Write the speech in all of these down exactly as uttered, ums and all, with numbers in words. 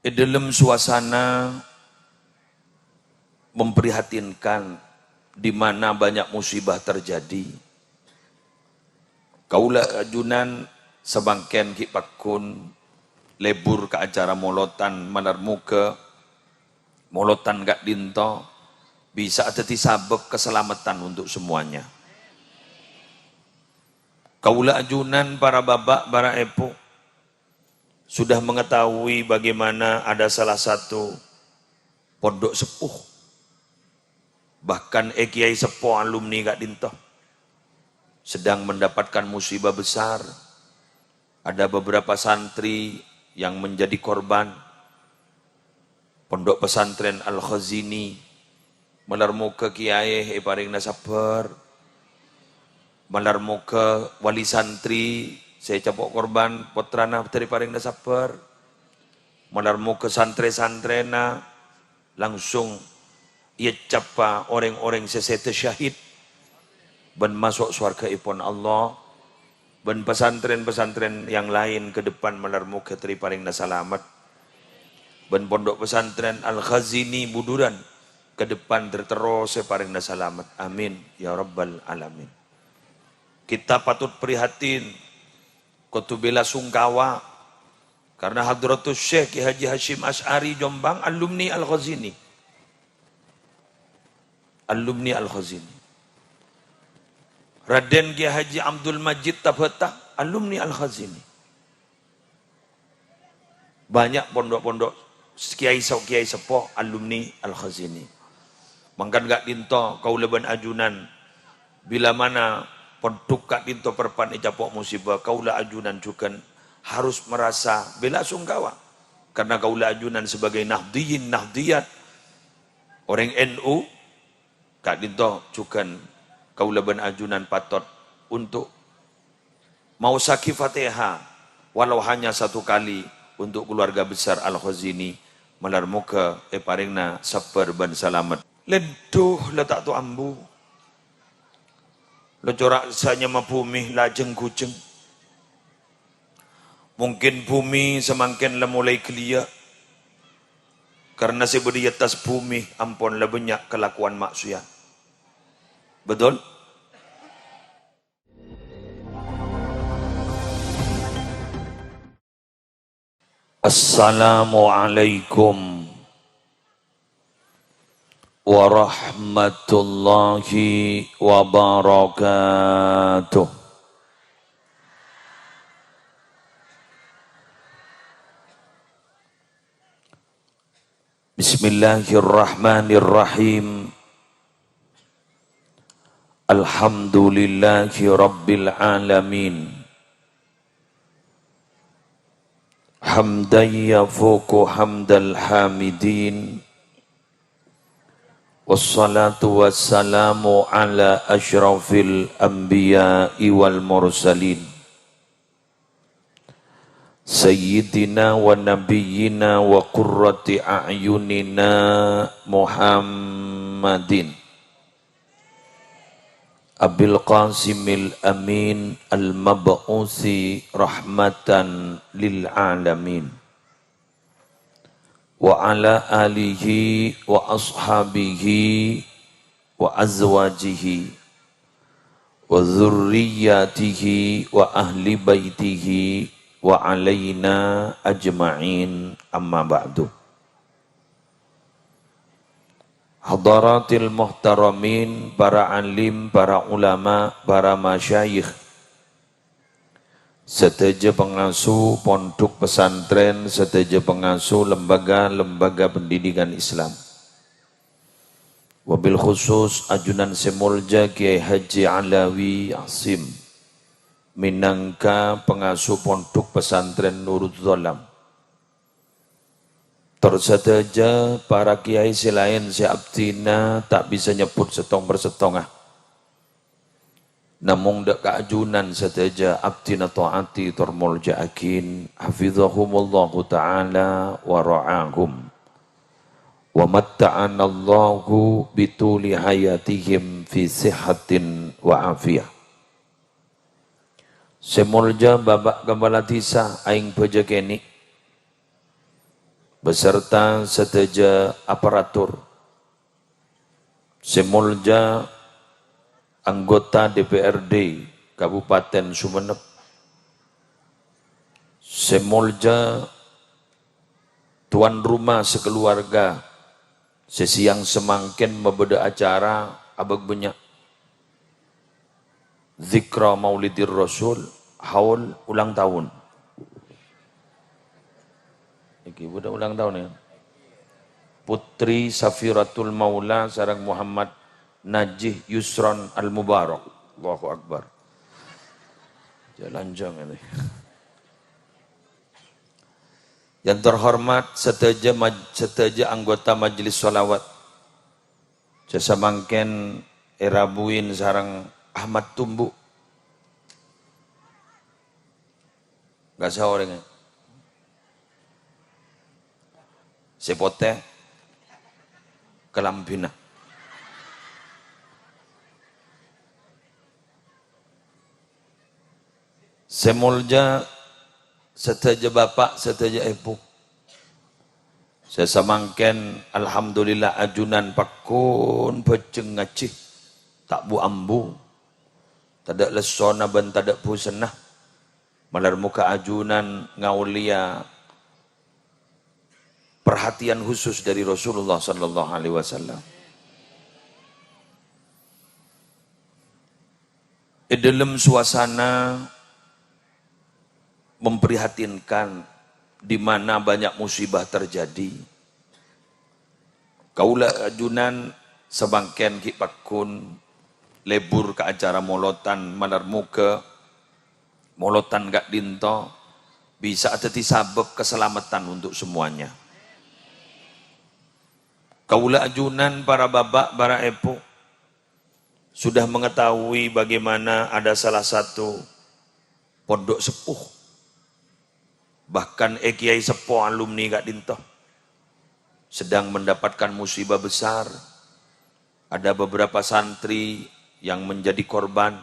È dâlem suasana memprihatinkan, di mana banyak musibah terjadi, kaulâ ajunan samangkèn ghi' pagghun lebur ka acara molodhân, malar moghâ molodhân ka'dinto bisa dhâddhi sabâb kasalameddhân untuk semuanya. Kaulâ ajunan, para bapa', para èbhu, sudah mengetahui bagaimana ada salah satu pondok sepuh, bahkan è kiai seppo alumni ka'dinto, sedang mendapatkan musibah besar. Ada beberapa santri yang menjadi korban. Pondok Pesantren Al-Khazini, malar moghâ kiai èparèngana sabbhâr. Malar moghâ wali santri sè ècapo' korban pottrana èparèngana sabbhâr. Malar moghâ santrè-santrèna langsung ècapo' orèng-orèng sè sèdhâ syahid bân maso' sowarghâèpon Allah. Bân pesantren-pesantren yang lain ke depan malar moghâ èparèngana salamet. Bân Pondok Pesantren Al-Khazini Buduran ke depan terterros èparèngana salamet. Amin, ya rabbal alamin. Kita patut prihatin, kodhu bela sungkawa, karena Hadratus Syekh Kiai Haji Hasyim Asy'ari Jombang, alumni Al-Khazini. Alumni Al-Khazini. Raden Kiai Haji Abdul Majid Tabata, alumni Al-Khazini. Banyak pondok-pondok kiai se-, kiai seppo alumni Al-Khazini. Mangkana ka'dinto kaulâ bân ajunan, bila mana pondok ka'dinto perpan ècapo' musibah, kaulâ ajunan jhughân harus merasa bela sungkawa. Karena kaulâ ajunan sebagai Nahdliyin, Nahdliyat, orèng N U, ka'dinto jhughân kaulâ bân ajunan patot untuk maossaghi Fatihah, walau hanya satu kali, untuk keluarga besar Al-Khazini, malar moghâ èparèngana sabbhâr bân salamet. Lèndhu la ta' to ambu, la cora' sanyamma bhumè la jhâng-ghujhâng. Mungkin bhumè samangkèn la molaè ghâliyâ', karena sè bâdâ è attas bhumè ampon la bânnya' kalakowan ma'siyat. Betul? Assalamualaikum warahmatullahi wabarakatuh. Bismillahirrahmanirrahim. Alhamdulillahi rabbil alamin. Hamdan yafuqu hamdal hamidin. Wassalatu wassalamu ala asyrafil anbiya'i wal mursalin. Sayyidina wa nabiyyina wa qurrati a'yunina Muhammadin Abil Qasimil Amin al-mab'usi rahmatan lil alamin, wa ala alihi wa ashabihi wa azwajihi wa dzurriyyatihi wa ahli baitihi wa alaina ajma'in, amma ba'du. Hadaratil muhtaramin, para alim, para ulama, para masyayikh, sadhâjâ pangasuh pondhuk pesantren, sadhâjâ pangasuh lembaga-lembaga pendidikan Islam. Wabil khusus ajunan sè molja Kiai Haji Alawi Asim, mènangka pangasuh pondhuk pesantren Nurul Dhalam. Tor sadhâjâ para kiai sè laèn sè abdhina ta' bisa nyebbhut sèttong per sèttonga. Namong dhâ' ka ajunan sadhâjâ abdhina ta'ati tor molja'aghin, hafizahumullahu ta'ala wa ra'ahum. Wa matta'anallahu bituli hayatihim fi sihhatin wa afiyah. Sè molja Bapak Kepala Dhisa, aèng bhâjâ kènè'. beserta sadhâjâ aparatur, sè molja anggota D P R D Kabupaten Sumenep, sè molja tuan rumah sakaluarga sè sèyang samangkèn mabâdâ acara abâk bânnya'. Dzikra Maulidir Rasul, haul ulang tahun. Iki bâdâ ulang tahun, ya. Putri Safiratul Maula sareng Muhammad Najih Yusron Al Mubarak. Allahu Akbar. Jalan jang ini. Yang terhormat sadhâjâ maj-, sadhâjâ anggota majelis sholawat. Sè samangkèn èrabuin sareng Ahmad Tumbu. Enggak saorèng. Sè potè kalambhina. Sè molja sadhâjâ bapa', sadhâjâ èbhu. Sè samangkèn, alhamdulillah, ajunan pagghun bhâjheng ngajhi. Ta' bu-ambu. Tadâ' lessona bân tadâ' bhusenna. Malar moghâ ajunan ngaollèya perhatian khusus dari Rasulullah sallallahu alaihi wasallam. È dâlem suasana memprihatinkan, di mana banyak musibah terjadi, kaulâ ajunan samangkèn ghi' pagghun lebur ka acara molodhân, malar moghâ molodhân ka'dinto bisa dhâddhi sabâb kasalameddhân untuk semuanya. Kaulâ ajunan, para bapa', para èbhu, sudah mengetahui bagaimana ada salah satu pondok sepuh, bahkan è kiai seppo alumni ka'dinto, sedang mendapatkan musibah besar. Ada beberapa santri yang menjadi korban.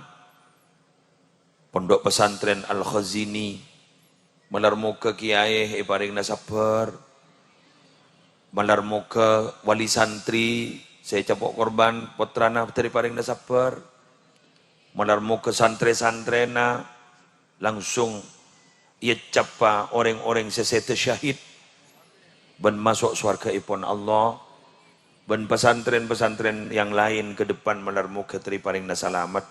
Pondok Pesantren Al-Khazini, malar moghâ kiai èparèngana sabbhâr. Malar moghâ wali santri sè ècapo' korban pottrana èparèngana sabbhâr. Malar moghâ santrè-santrèna langsung ècapo' orèng-orèng sè sèdhâ syahid bân maso' sowarghâèpon Allah, bân pesantren-pesantren yang lain ke depan malar moghâ èparèngana salamet,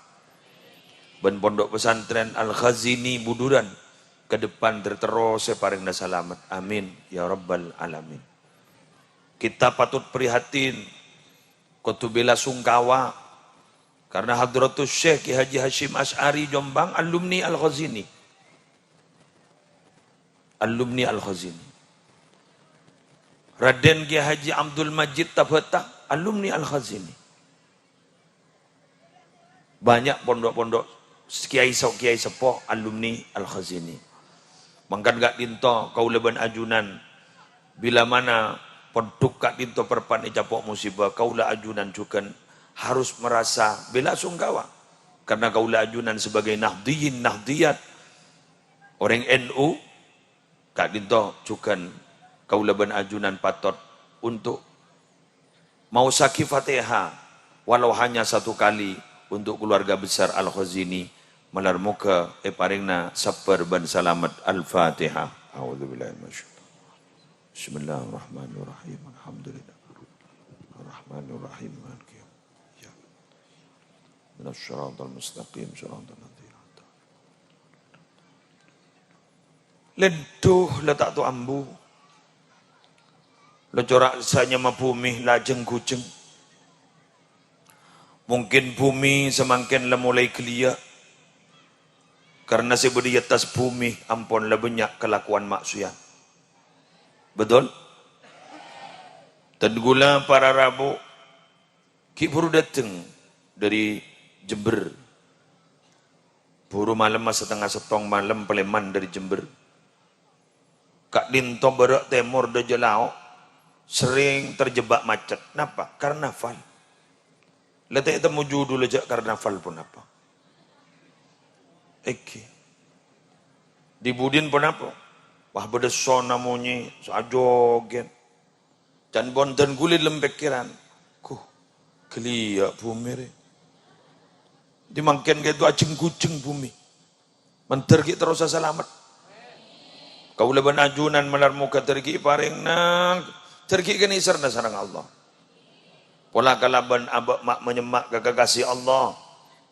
bân Pondok Pesantren Al-Khazini Buduran ke depan ter-, terros èparèngana salamet. Amin, ya rabbal alamin. Kita patut prihatin, kodhu bela sungkawa, karena Hadratus Syekh Kiai Haji Hasyim Asy'ari Jombang alumni Al-Khazini. Alumni Al-Khazini. Raden Kiai Haji Abdul Majid Tabata, alumni Al-Khazini. Banyak pondok-pondok kiai se-, kiai seppo alumni Al-Khazini. Mangkana ka'dinto kaulâ bân ajunan, bila mana pondok ka'dinto perpan ècapo' musibah, kaulâ ajunan jhughân harus merasa bela sungkawa. Karena kaulâ ajunan sebagai nahdhiyin, nahdhiyat, orèng N U, ka'dinto jhughân kaulâ bân ajunan patot untuk maossaghi Fatihah, walau hanya satu kali, untuk keluarga besar Al-Khazini, malar moghâ èparèngana sabbhâr bân salamet. Al-Fatihah. A'udzubillahi minasyaitonir rajim. Bismillahirrahmanirrahim. Alhamdulillah. Ar-Rahmanirrahim. Maliki yaumiddin. Iyyaka na'budu wa iyyaka nasta'in. Ihdinas siratal mustaqim. Siratal ladzina an'amta 'alaihim. Lèndhu la ta' to ambu. La cora' sanyama bhumè la jhâng-ghujhâng. Mungkin bhumè samangkèn la molaè ghâliyâ', karna sè bâdâ è attas bhumè ampon la bânnya' kalakowan ma'siyat. Betul? Dân ghulâ para rabu, ghi' buru dâteng dâri Jember. Buru malemma satengnga sèttong malem palèman dâri Jember. Ka'dinto bârâ' tèmor dâjâ lao' serrèng terjebak macet. Napa? Karnaval. La ta' ètemmo judhulla jhâ' karnaval ponapa? Èngghi. Dhi budina ponapa? Wah, bâdâ sona monyè, sè ajogèt. Can bhunten ghuli lem pèkkèran. Kuh, ghâliyâ' bhumè rè. Dhi mangkèn kèto ajheng-ghujheng bhumè. Mandhâr ghi' terrosa salamet. Kaulâ bân ajunan malar moghâ dhâr ghi' èparèngana, dhâr ghi' kanèserrana sareng Allah. Pola kalabân abâ' ma'-, manyemma' ka kakasè Allah,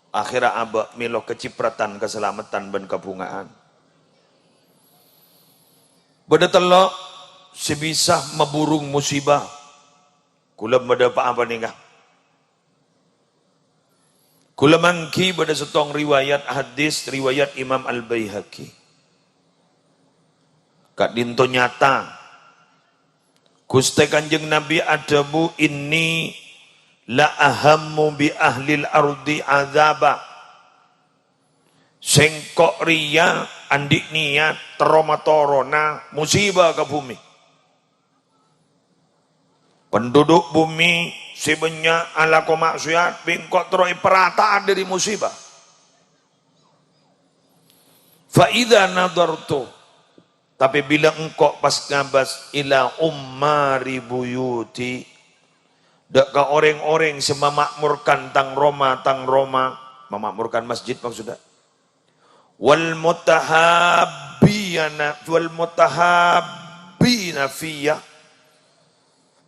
akhèrra abâ' mèlo kacipratan kasalameddhân bân kabhunga'an. Bâdâ tello' sè bisa maburung musibah. Kaulâ madhâpa'a panèka. Kaulâ mangghi bâdâ sèttong riwayat hadis, riwayat Imam Al-Baihaqi. Ka'dinto nyata. Ghustè Kanjeng Nabi adhâbu, "Inni la ahammu bi ahlil ardi adzaba." Sèngko' rèya andi' niyat terro matorona musibâ ka bhumè. Penduduk bumi sè bânnya' alako ma'siyat, bi' engko' terro èparata'a dhâri musibâ. Fa idza nadhartu, tapè bilâ engko' pas ngabâs, ila ummari buyuti, dâ' ka orèng-orèng sè mama'morkan tang roma, tang roma, mama'morkan masjid maksudda. Wal mutahabbiyana, wal mutahabbina fiyya.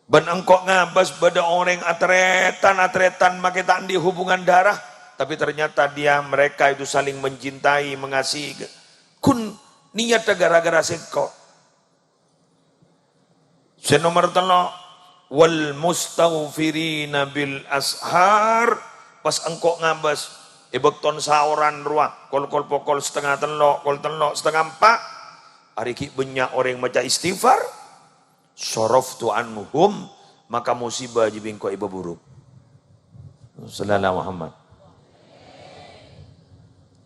Bân engko' ngabâs bâdâ orèng atarètan-atarètan makè ta' andi' hubungan darah, tapè ternyata dia, mereka itu saling mencintai, mengasihi. Ghun niyatta ghârâ-ghârâ sèngko'. Sè nomer tello', "Wal mustaghfirina bil ashar." Pas engko' ngabâs, è bâktona saoran rowa, kol-kol pokol satengnga tello', kol tello', satengnga empa', arè ghi' bânnya' orèng maca istighfar, "Saraftu anhum," maka musibâ jiyâ bi' engko' èpaburuk. Sallallahu Muhammad.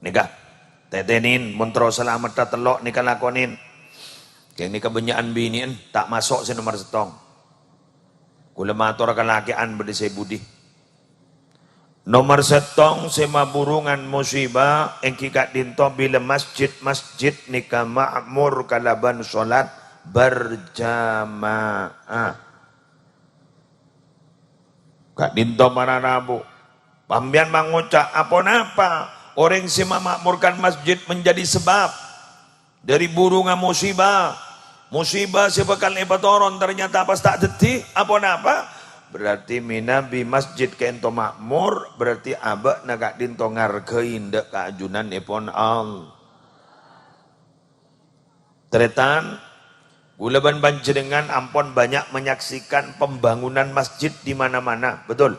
Nèka, tètènè, mon terro salameddhâ tello' nèka lakonè. Kèng nèka bânnya'an binè'an, ta' maso' sè nomer sèttong. Kaulâ mator ka lakè'an bâdâ sè budi. Nomer sèttong sè maburungan musibâ èngghi ka'dinto bilâ masjid-masjid nèka ma'mor kalabân sholat berjamaah. Ka'dinto para rabu. Sampèyan mangoca', "Aponapa orèng sè mama'morkan masjid menjadi sebab dhâri burungnga musibâ? Musibâ sè bhâkal èpatoron ternyata pas ta' dhâddhi. Aponapa?" Berarti mènabi masjid ka'dinto ma'mor, berarti abâ'na ka'dinto ngarghâi dâ' kaajunan èpon Allah. Tarètan, kaulâ bân panjhennengngan ampon banyak menyaksikan pembangunan masjid di mana-mana, betul?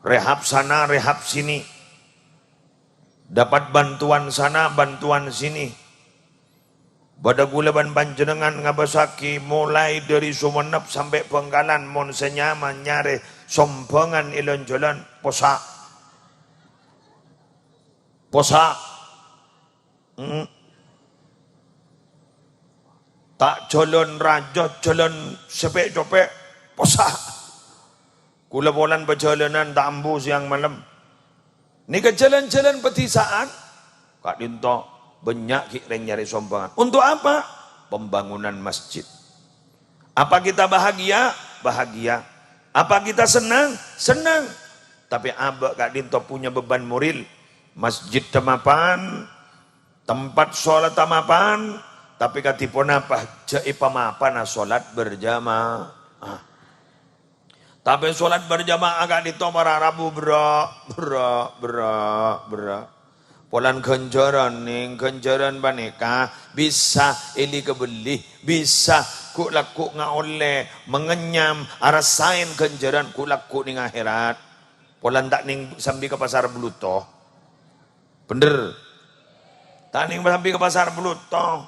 Rehab sana, rehab sini. Dapat bantuan sana, bantuan sini. Bâdâ kaulâ bân panjhennengngan ngabâsaghi mulai dhâri Sumenep sampè' Bhângkalan, mon sè nyama nyarè sombhângan è lan-jhâlân, posa'. Posa'. Hmm. Ta' jhâlân rajâ, jhâlân sè pè'-copè', posa'. Kaulâ polana pajhâlânan ta' ambu sèyang malem. Nèka jhâlân-jhâlân padhisa'an, ka'dinto bânnya' ghi' rèng nyarè sombhângan. Untuk apa? Pembangunan masjid. Apa kita bahagia? Bahagia. Apa kita senang? Senang. Tapè abâ' ka'dinto punya beban moral. Masjid tamapan, tempat sholat tamapan, tapè kadhi ponapa jhâ' èpamapana sholat berjamaah. Tapè sholat berjamaah ka'dinto para rabu, bro, bro, bro, bro. Polana ghânjhârân, nèng, ghânjhârân panèka bisa èlè kabellè, bisa ghu'-lagghu' ngaollè, mangennyam, arassaèn ghânjhârân ghu'-lagghu' nèng akhèrat. Polana ta' nèng sambi ka pasar Bluto. Bhender. Ta' nèng sambi ka pasar Bluto.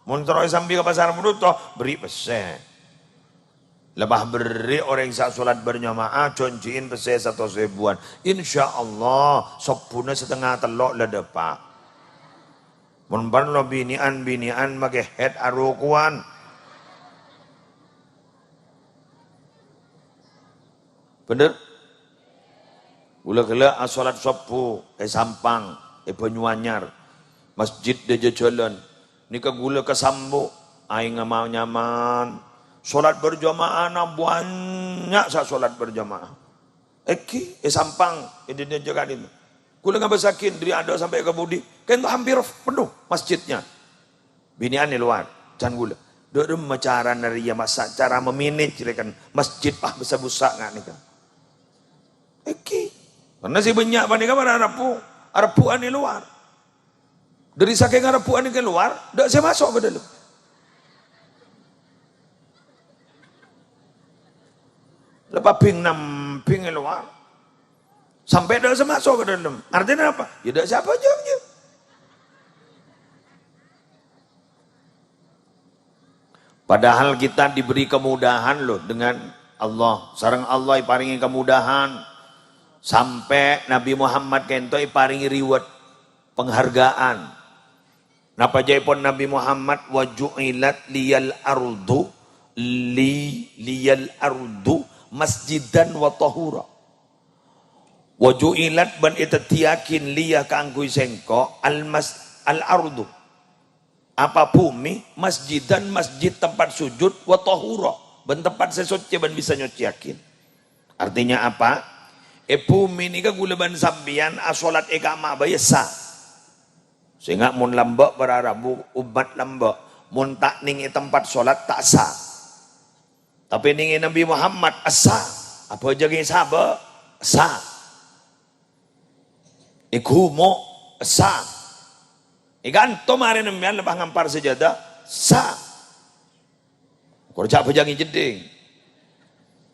Mon terro sambi ka pasar Bluto, berri' pèssè. Lepas berri' orèng sè sholat berjamaah, jhânjhiin pèssè satos èbuwân. Insyaallah, sobbhuna satengnga tello' la dâpa'. Mon parlo binè'an-binè'an makè head arokowan. Bhender? Kaulâ ghellâ' asholat sobbhu è Sampang, è Banyuanyar. Masjid dâjâ jhâlân. Nèka ghulâ kasambu, aèngnga ma-, nyaman. Salat berjamaahna bânnya' sè salat berjamaah. Èngghi, è Sampang, è dhâddhi jâgâ ka'dinto. Ghulâ ngabâssaghi dâri adâ' sampè' ka budi, ka'dinto hampir penuh masjidnya. Binè'an è lowar, can ghulâ. Dâ' remma carana rèya masa' cara memanage rèken masjid, ah, bessa-bussa nga' nèka. Èngghi. Karna sè bânnya' panèka para arebbu, arebbu'an è lowar. Dâri sakèng arebbu'an è lowar, dâ' sè maso' ka dâlem. La pabing-nambing è lowar. Sampè' dâ' sè maso' ka dâlem. Artèna apa? Ya dâ' sè abhâjâng, ya. Padahal kita diberi kemudahan loh dengan Allah. Sareng Allah èparèngè kemudahan. Sampè' Nabi Muhammad ka'dinto èparèngè reward, penghargaan. Napa ca'èpon Nabi Muhammad, "Wa ju'ilat liyal ardu, li, liyal ardu masjidan wa tahura." "Wa ju'ilat," bân èdhâddhiyâghi liya kaangghuy sèngko', al mas-, al ardu. Apa bhumè, masjidan, masjid tempat sujud, wa tahura, bân tempat sè soccè bân bisa nyoccèyaghi. Artinya apa? È bhumè nèka ghulâ bân sampèyan asolat è ka'emma bhâi essa. Sènga' mon lambâ' para rabu, ommat lambâ', mon ta' nèng è tempat solat ta' essa. Tapè nèng è Nabi Muhammad essa, abhâjâng è sabâ' essa. È ghumo' essa. È kanto marè nèmèyan lepas ngampar sajâdâ essa. Kor jhâ' bhâjâng è jeddhing.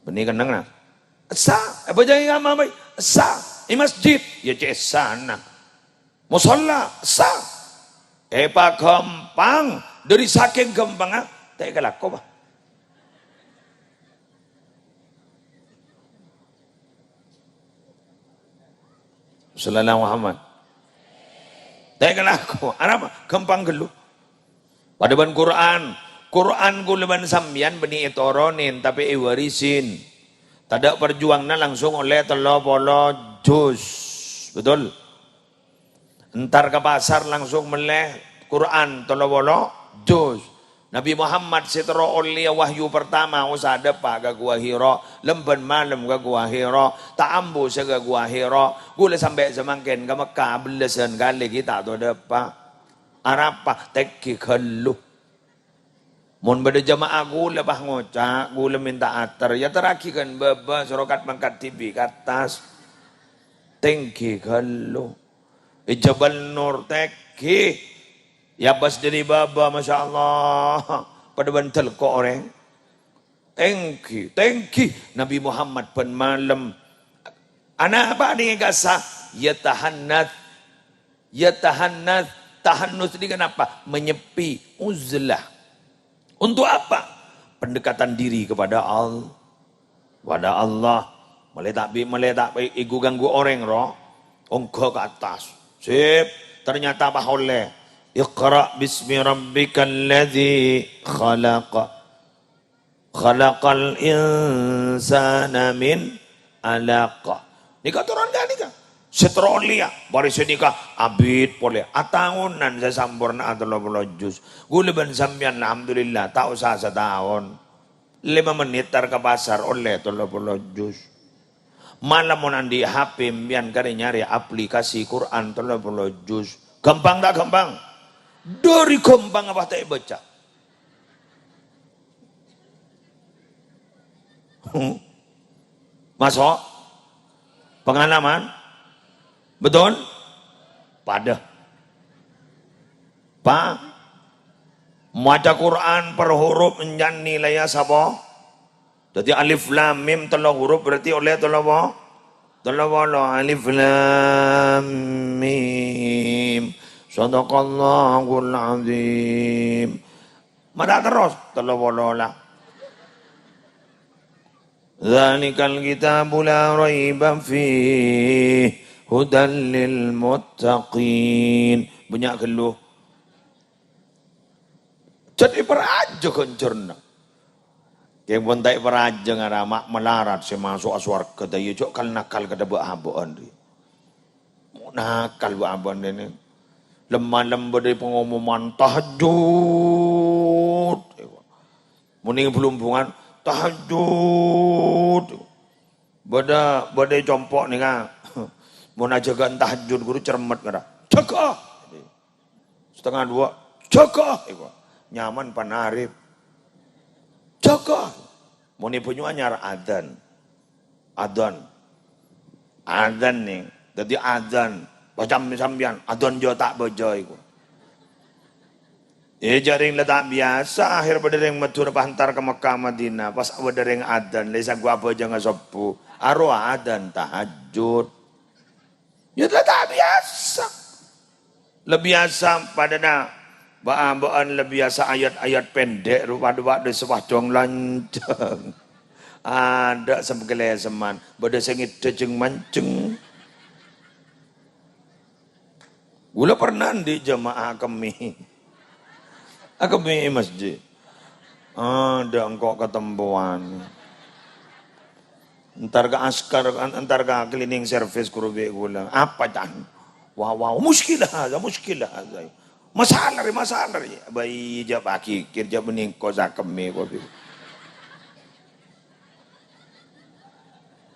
Bânnè kennengnga. Essa, è bhâjâng è ka'emma bhâi. Essa, è masjid. Ya cè' essana. Mosolla, essa. Èpaghâmpang. Dâri sakèng ghâmpangnga, ta' èkalako, Pak. Sallallahu Muhammad. Ta' èkalako. Arapa? Ghâmpang ghâllu. Padâ bân Qur'an. Qur'an ghulâ bân sampèyan bânnè ètoronè, tapè èwarisin. Tadâ' parjuwânganna langsung ollè tello polo juz. Betul? Entar ka pasar langsung mellè Qur'an tello polo juz. Nabi Muhammad sè terro ollèya wahyu pertama osa dâpa' ka Gua Hira, lem bân malem ka Gua Hira, ta' ambu sè ka Gua Hira. Ghulâ sampè' samangkèn ka Mekkah bellâsân kalè ghi' ta' tao dâpa'. Arapa? Tèngghi ghâllu. Mon bâdâ jamaah ghulâ pas ngoca', ghulâ mènta ater, ya aterraghi kan bâbâ, soro kat-mangkat dhibi' ka attas. Tèngghi ghâllu. È Jabal Nur tèngghi. Ya pas dâri bâbâ, masyaallah. Padâ bân telko orèng. Tèngghi, tèngghi. Nabi Muhammad bân malem. Ana apa nèng kasa? Ya tahannats. Ya tahannats, tahannus ini kenapa? Menyepi, uzlah. Untuk apa? Pendekatan diri kepada Allah. Kepada Allah. Mèlè ta' bi-, mèlè ta' bi-, èghu-ganggu orèng, ro. Ongghâ ka attas. Sip, ternyata pas ollè. Iqra bismi rabbikal ladzi khalaq. Khalaqal insana min alaq. Nèka toron ghânèka. Sè terro ollèya, bâri' sè nèka abit polè. Ataonan sè samporna tello polo juz. Ghulâ bân sampèyan, alhamdulillah, ta' osa sataon. Lèma mennit tar ka pasar ollè tello polo juz. Mala mon andi' H P, sampèyan karè nyarè aplikasi Qur'an tello polo juz. Ghâmpang ta' ghâmpang? Dâri ghâmpang apa ta' èbâca? Maso'? Pengalaman? Betul? Padâ. Pa? Maca Qur'an per huruf èncan nilaiya sapa? Dâddhi alif lam mim tello huruf berarti ollè tello po-, tello polo. Alif lam mim. Shadaqallahul azim. Mara terros, tello polo la. Dzalikal kitabu la raiba fih, hudan lil muttaqin. Bânnya' ghâllu. Jadi paraja ghânjhârânna. Kèng pon ta' èparaja ngara ma' malarat sè maso'a sowarghâ, ta' iyâ jhâ' kal-nakal kadhâ bâ'-abâ'ân rè. Nakal bâ'-abâ'ân rènè. Lem-malem bâdâ pengumuman, "Tahajjud." Mon è Blumbungan, "Tahajjud." Bâdâ, bâdâ è compo' nèka. Mon ajâgâ'ân tahajjud, ghuru cermet ngara, "Jâgâ!" Setengah dua, "Jâgâ!" Nyaman panarif. "Jâgâ!" Mon è Banyuanyar adzan. Adzan. Adzan, nèng. Dhâddhi adzan. Bâca sampèyan. Adzan jâ ta' bâca iku. Eh, jhâ' rèng la ta' biyasa, akhèr bâdâ rèng Madhurâ pas entar ka Mekkah Madinah, pas bâdâ rèng adzan, la èsangghu abâjângnga sobbhu, arowa adzan tahajjud. Yâ la ta' biyasa. La biyasa padâna bâ'-abâ'ân, la biyasa ayat-ayat pendek, ru-, padâ-padâ sepadong lanjhâng. Adâ' sè kalèseman, bâdâ sè ngèdhâ jeng-manjeng. Ghulâ pernah andi' jamaah akemmè. Akemmè è masjid. Adâ' engko' katempowan. Entar ka askar, entar ka cleaning service ghuru bi' ghulâ. Apa, Can? Wah, wah, muskilah hadza, muskilah hadza. Masalah rè, masalah rè. Bâi, jhâ' paghighir, jhâ' bânnè engko' sè akemmè, kok.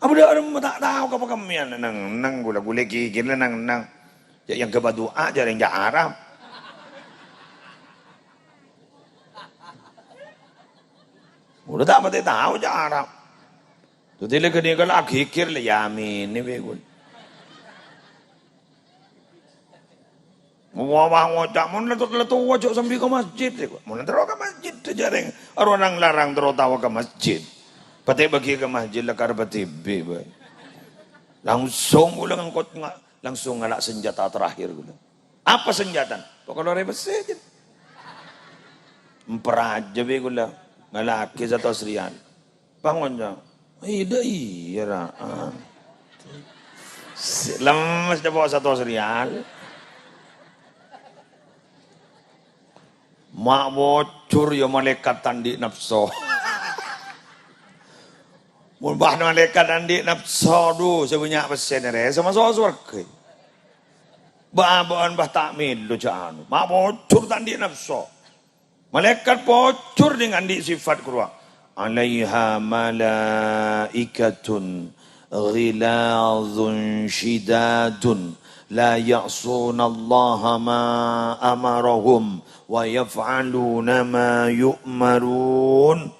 Apa dâ' remma ta' tao ka pakemmèyan, neng-enneng ghulâ, ghulâ ghighir la neng-enneng. Jhâ' yang ghâbây du'a jhâ' rèng ca' Arab. Ghulâ ta' patè tao ca' Arab. Dhâddhi la ghânèka la aghighir la yamènè bi' ghulâ. Wah, wah, ngoca', "Mon la to-, la towa jhâ' sambi ka masjid," sè, "Mon terro ka masjid," jhâ' rèng arowa rang-larang terro tao ka masjid. Patè bâgi ka masjid la karep dhibi' bhâi. Langsung ghulâ ngangkot nga-, langsung ngala' senjata terakhir ghulâ. Apa senjatana? Pokok lorè bessè, jhâ'. Emper ajâ bi' ghulâ. Ngala'aghi satos riyal. Pas ngoca', "Iyâ, dâ' iyâ, ra." Ah. Se-, lemes dâ' po' satos riyal. Ma' bocor yâ malaèkat ta' andi' napso. Mon bâ' malaèkat ta' andi' napso, dhu, sè bânnya' pèssèna rè, sè maso' sowarghâ. Bâ'-abâ'ân bâ' ta' mèlo jhâ' anu. Ma' bocor ta' andi' napso. Malaèkat pojhur neng andi' sifat karowa. "Alaiha malaikatun ghilazun syidadun la ya'sunallaha ma amarahum wa yaf'aluna ma yu'marun."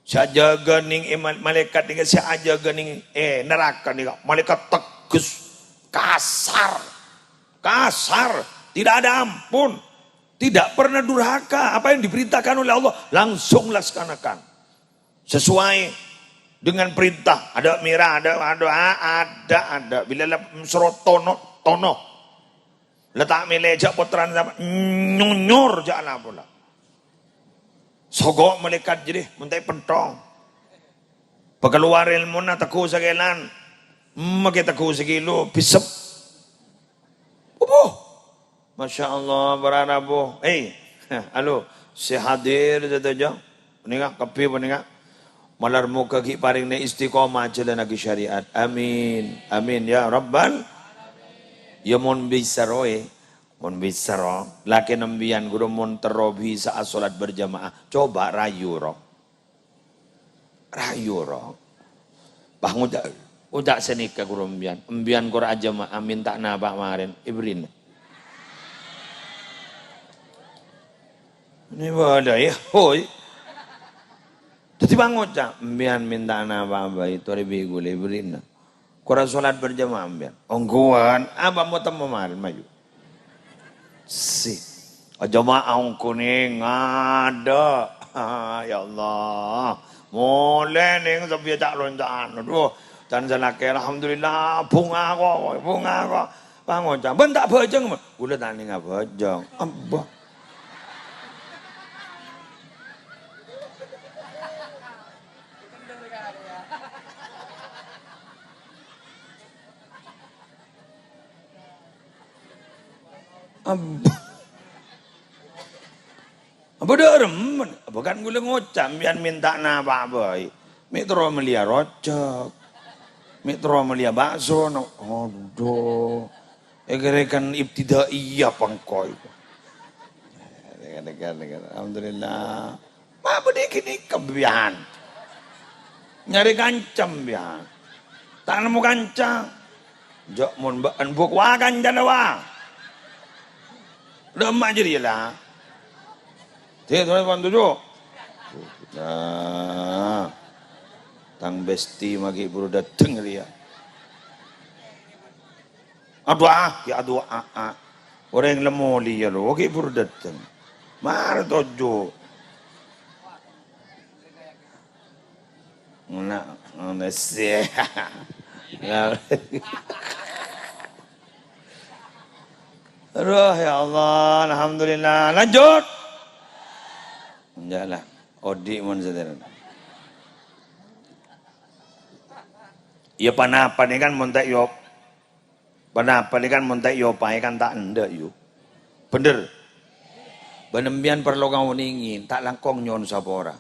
Sè ajâgâ neng, eh, ma-, malaèkat nèka sè ajâgâ neng, eh, naraka nèka malaèkat tegas, kasar, kasar, tidak ada ampun. Tidak pernah durhaka. Apa yang diperintahkan oleh Allah, langsung laksanakan. Sesuai dengan perintah. Adâ' mèra, adâ', adâ', a-, adâ', adâ'. Bilâ la soro tono, tono. La ta' mèlè jhâ' pottrana sapa, nyonyor jhâ' la pola. Sogok malaèkat jârèya, mon ta' èpènthong. Pakalowar èlmona tegghu sakèlan. Makè tegghu sakilo, bisep. Opo? Masya Allah, para rabu. Hei, halo, sè hadir sadhâjâ. Panèka, kabbhi panèka. Malar moghâ ghi' parèngna istiqomah jhâlânnaghi syariat. Amin. Amin ya rabbal. Ya mon bisa roè. Mon bisa ro. Lakèna sampèyan ghuru mon terro bisa'a sholat berjamaah. Coba rayu ro. Rayu, ro. Pas ngoca', ngoca' sanèka ghuru sampèyan. Sampèyan kor ajâma'ah mènta napa' marèn, èberri'na. Nè bâdâ, yâ, hoi. Dhâddhi pas ngoca', sampèyan mènta napa' bhâi, torè bi' ghulâ èberri'na. Kor sholat berjamaah, sampèyan. Ongghuwân, apa mau temmo marèn, mayu. Si. Jamaah ongghu nèng, adâ'. Ya Allah. Molè nèng sampèyan ca'lon ca'an. Aduh, can salakè, alhamdulillah, bhunga kok, bhunga kok. Pas ngoca', "Bân ta' bhâjâng, Mas." Ghulâ ta' nèng abhâjâng. Abba. Ab-, Abâ dâ' remmen, abâ kan ghulâ ngoca', sampèyan mènta napa' bhâi. Mè' terro mellèya rojhâk. Mè' terro mellèya bakso, no. Adhu. Èkèrèkan ibtidaiyah pangkoi. Alhamdulillah. Ma' bâdâ ghânèka biyân. Nyarè kanca biyân. Ta' nemmo kanca. Jhâ' mon bâ'ân buk wa kancana wa. Dâ' emma' jârèya la. Tè, terros bantu, Cuk. Nah. Tang besti maghi buru dâteng rèya. Adu'a, ghi' adu'a, a. Orèng la molèya lo, ghi' buru dâteng. Mara toju'. Ngena, ngena sih. Aduh, ya Allah, alhamdulillah. Lanjut. Enjâ' la, odi' mon sadhâjâna. Iyâ, ponapa nèka kan mon ta' èop-, ponapa nèka kan mon ta' èopaè kan ta' endâ', yu. Bhender? Bân empèyan parlo ngaonèngè, ta' langkong nyo'on sapora.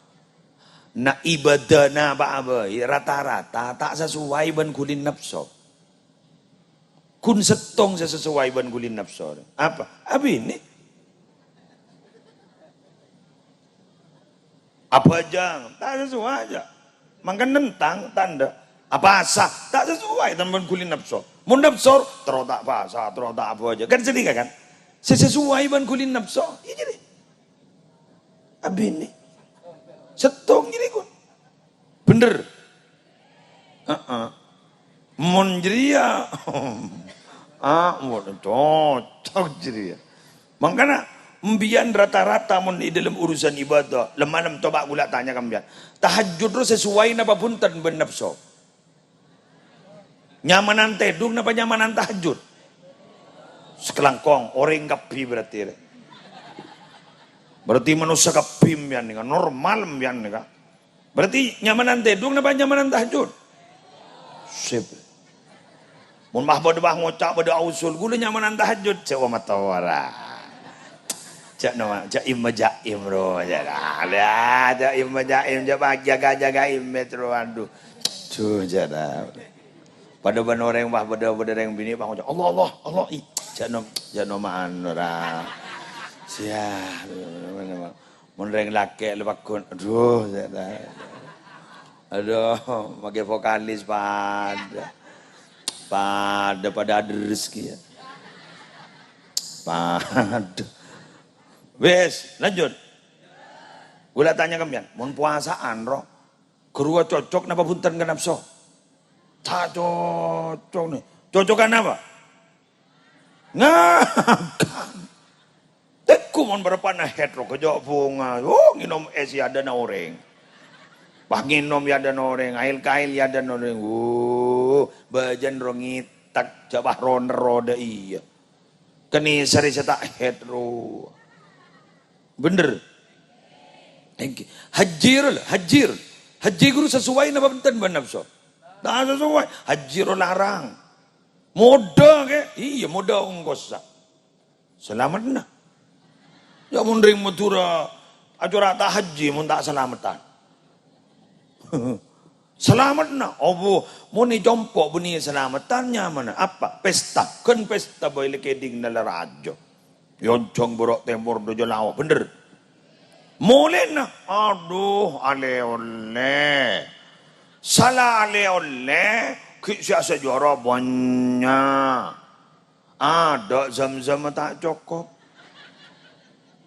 Na' ibâdâna pa bhâi, rata-rata ta' sasowai bân ghuli napso. Ghun sèttong sè sasowai bân ghuli napso. Apa? Abinè. Abhâjâng, ta' sasowai, jâ. Mangkana nentang, tandhâ. Apasa, ta' sasowai tambân ghuli napso. Mon napso, terro ta' pasa, terro ta' abhâjâng. Kan sanèka, kan? Sè sasowai bân ghuli napso, iyâ jârèya. Abinè. Sèttong jârèya, ghun. Bhender. Heeh. Mon jârèya, ah, mon cocok jârèya. Mangkana, empèyan rata-rata mon è dâlem urusan ibâdâh, lem-malem coba ghulâ tanya ka empèyan. Tahajjud ro sasowai napa bhunten bân napso? Nyamanan tèdung napa nyamanan tahajjud? Sakalangkong, orèng kabbhi berarti rè. Berarti manossa kabbhi empèyan nèka, normal empèyan nèka. Berarti nyamanan tèdung napa nyamanan tahajjud? Sip. Mon pas bâdâ pas ngoca' bâdâ ausul, ghulâ nyamanan tahajjud, cè' wa matora. Cè' no, cè' imma jaim, ro, cè' la. Lah, cè' imma jaim, cè' pas jaga-jaga imma, ro, aduh. Duh, cè' la. Padâ bân orèng pas bâdâ, bâdâ rèng binè' pas ngoca', "Allah, Allah, Allah, i." Jâ' nom-, jâ' noman ora. Siah. Mon rèng lakè' la pagghun, aduh, ya ta. Aduh, makè vokalis padâ. Padâ, padâ adres kèya. Padâ. Wis, lanjut. Ghulâ tanya ka empèyan, mon powasa'an, ro, ghâruwa cocok napa bhunten ka napso? Ta' cocok, nè. Cocok ka napa? Ngakan. Tèngghu mon bârâmpana haid, ro, kèjhâ' bhunga. Oh, ngènom ès è adâ'na orèng. Pas ngènom è adâ'na orèng, aèl-kaèl è adâ'na orèng. Oh, bâjâna, ro, ngètèk, jâ' pas ro-nerro dâ' iyâ. Kenè sarè sè ta' haid, ro. Bhender? Èngghi. Hajji ro, hajji ro. Hajji ghuru sasowai napa bhunten bân napso? Ta' sasowai. Hajji ro larang. Modâ, kè? Iyâ, modâ ongkossa. Salameddhâ. Yâ, mon rèng Madhurâ acora' ta' hajji, mon ta' salameddhân. Salameddhâ, obu, mon è compo' bânnè salameddhân nyamana apa? Pesta, ghân pesta bhâi la kèdhingna la rajâ. Yonjhâng bârâ' tèmor dâjâ lao, bhender. Molèna, aduh, alè-ollè. Sala alè-ollè, ghi' sè asajârâ bânnya'. Adâ' zam-zam ta' cokop.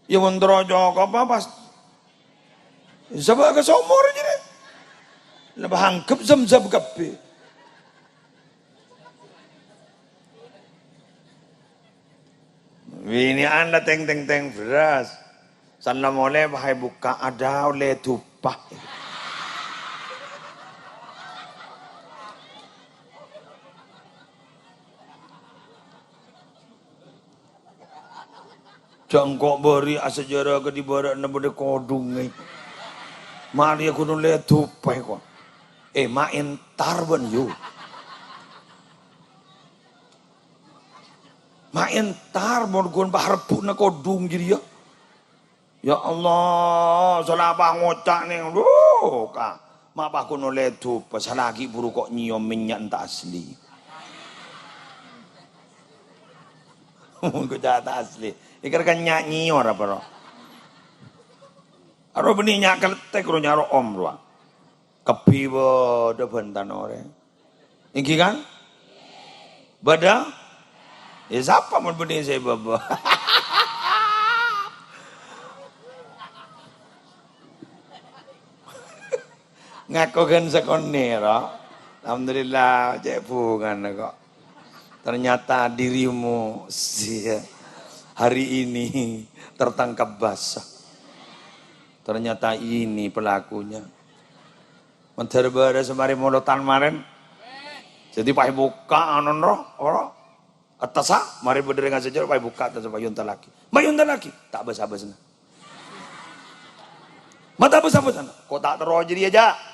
Yâ, mon terro cokop, pas sabâ' ka somor jârèya. Napa anggep zam-zam kabbhi. Binè'an la teng-teng-teng bherrâs. Sanna molè pas èbukka', adâ' ollè dupa. Jâ' engko' bâri' asajârâ kadhi bârâ'na bâdâ kodhungngè. Marèya ghun ollè dupa, ko'. Eh, ma' entar bân, yu. Ma' entar mon ghun parebbhu'na kodhung jârèya. Ya Allah, sala pas ngoca' nèng, duh, ka-, ma' pas ghun ollè dupa, sala ghi' buru ko' nyèyom mènnya' enta' asli. Engko' ca'na asli. Èkèr kan nya'-, nyior apa, ro? Aro bânnè nya' kalètèk, ro, nyaro om, rowa. Kabbhi bâdâ bân tanorè. Èngghi, kan? Bâdâ? Yâ, sapa mon bânnè sè bâbâ? Ngako ghân sakonè', ro. Alhamdulillah, cè' bhungana, kok. Ternyata dirimu sih hari ini tertangkap basah. Ternyata ini pelakunya. Mandhâr bârâs marè molotan marèn. Dhâddhi pas bukka' anon, ro, ro. Attassa, marè bâdâ rèng ajhâjâr, pas bukka' attassa, pas èyontallaghi. Pas èyontallaghi, ta' bâs-abâsna. Ma' ta' bâs-abâsna. Ko' ta' terro jârèya, jâ'.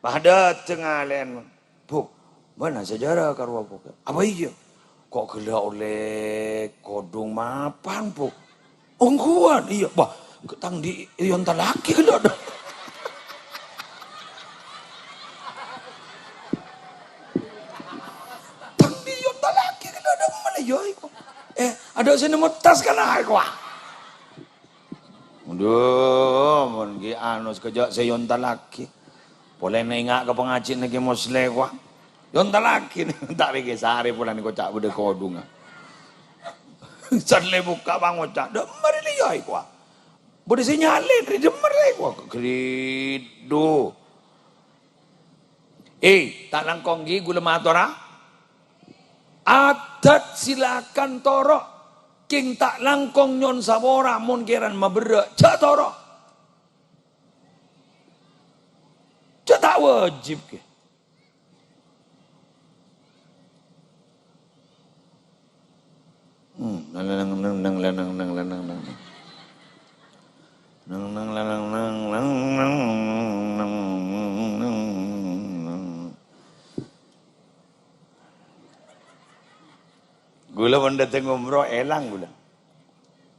Pas dâteng alè'en, "Bu, bâ'na sajârâ ka rowa, Bu." "Apa iyâ?" "Ko' ghellâ' ollè kodhung mapan, Bu." "Ongghuwân?" "Iyâ." "Wah, tang andi' èyontallaghi ghellâ' dâ'." "Tang andi' èyontallaghi ghellâ' dâ' emma la iyâ iko." "Eh, adâ' sè nemmo tas kana' iko, ah." Adu, mon ghi' anu sakejjhâ' sè èyontallaghi. Polè nengnga' ka pangajiânna Kè Mosleh, kowa. Èyontallaghi, ta' rèkè sarè polana koca' bâdâ kodhungnga. San lè bukka' pangoca', "Dâ'emma rè la iyâ, kowa." Bâdâ sè nyalèn rè, "Dâ'emma rè, kowa." Gridhu. Eh, ta' langkong ghi' ghulâ matora. Adat silakan toro'. Kèng ta' langkong nyo'on sapora mon kèran maberrâ', jhâ' toro'. Jhâ' ta' wâjib, ghi. Hmm, nang, nang, nang, nang, nang, nang, nang, nang, nang. Nang, nang, nang, nang, nang, nang, nang, nang, nang, nang. Ghulâ mon dâteng umroh, èlang ghulâ.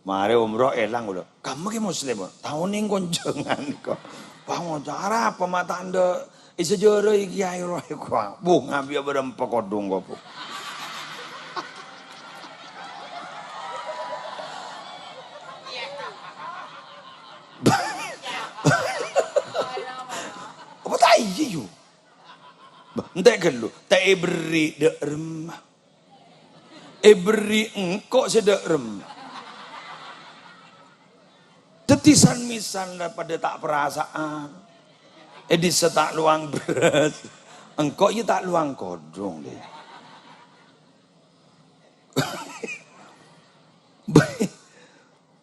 Marè umroh, èlang ghulâ. Kamma Kè Mosleh, taonèng konjhângan kok. Pangoca' arapa ma' ta' endâ' èsajârâi kèyaè rowa kok. Bu, ngabiya bârâmpa kodhung kok, Bu. Apa ta' iyâ, yu? Bâh, entè' ghâllu, ta' èberri' dâ' remma. Èberri' engko' sè dâ' remma. Dhâddhi san-mèsan la padâ ta' parasa'an. È dissa ta' lowang bherrâs. Engko' iyâ ta' lowang kodhung, lè.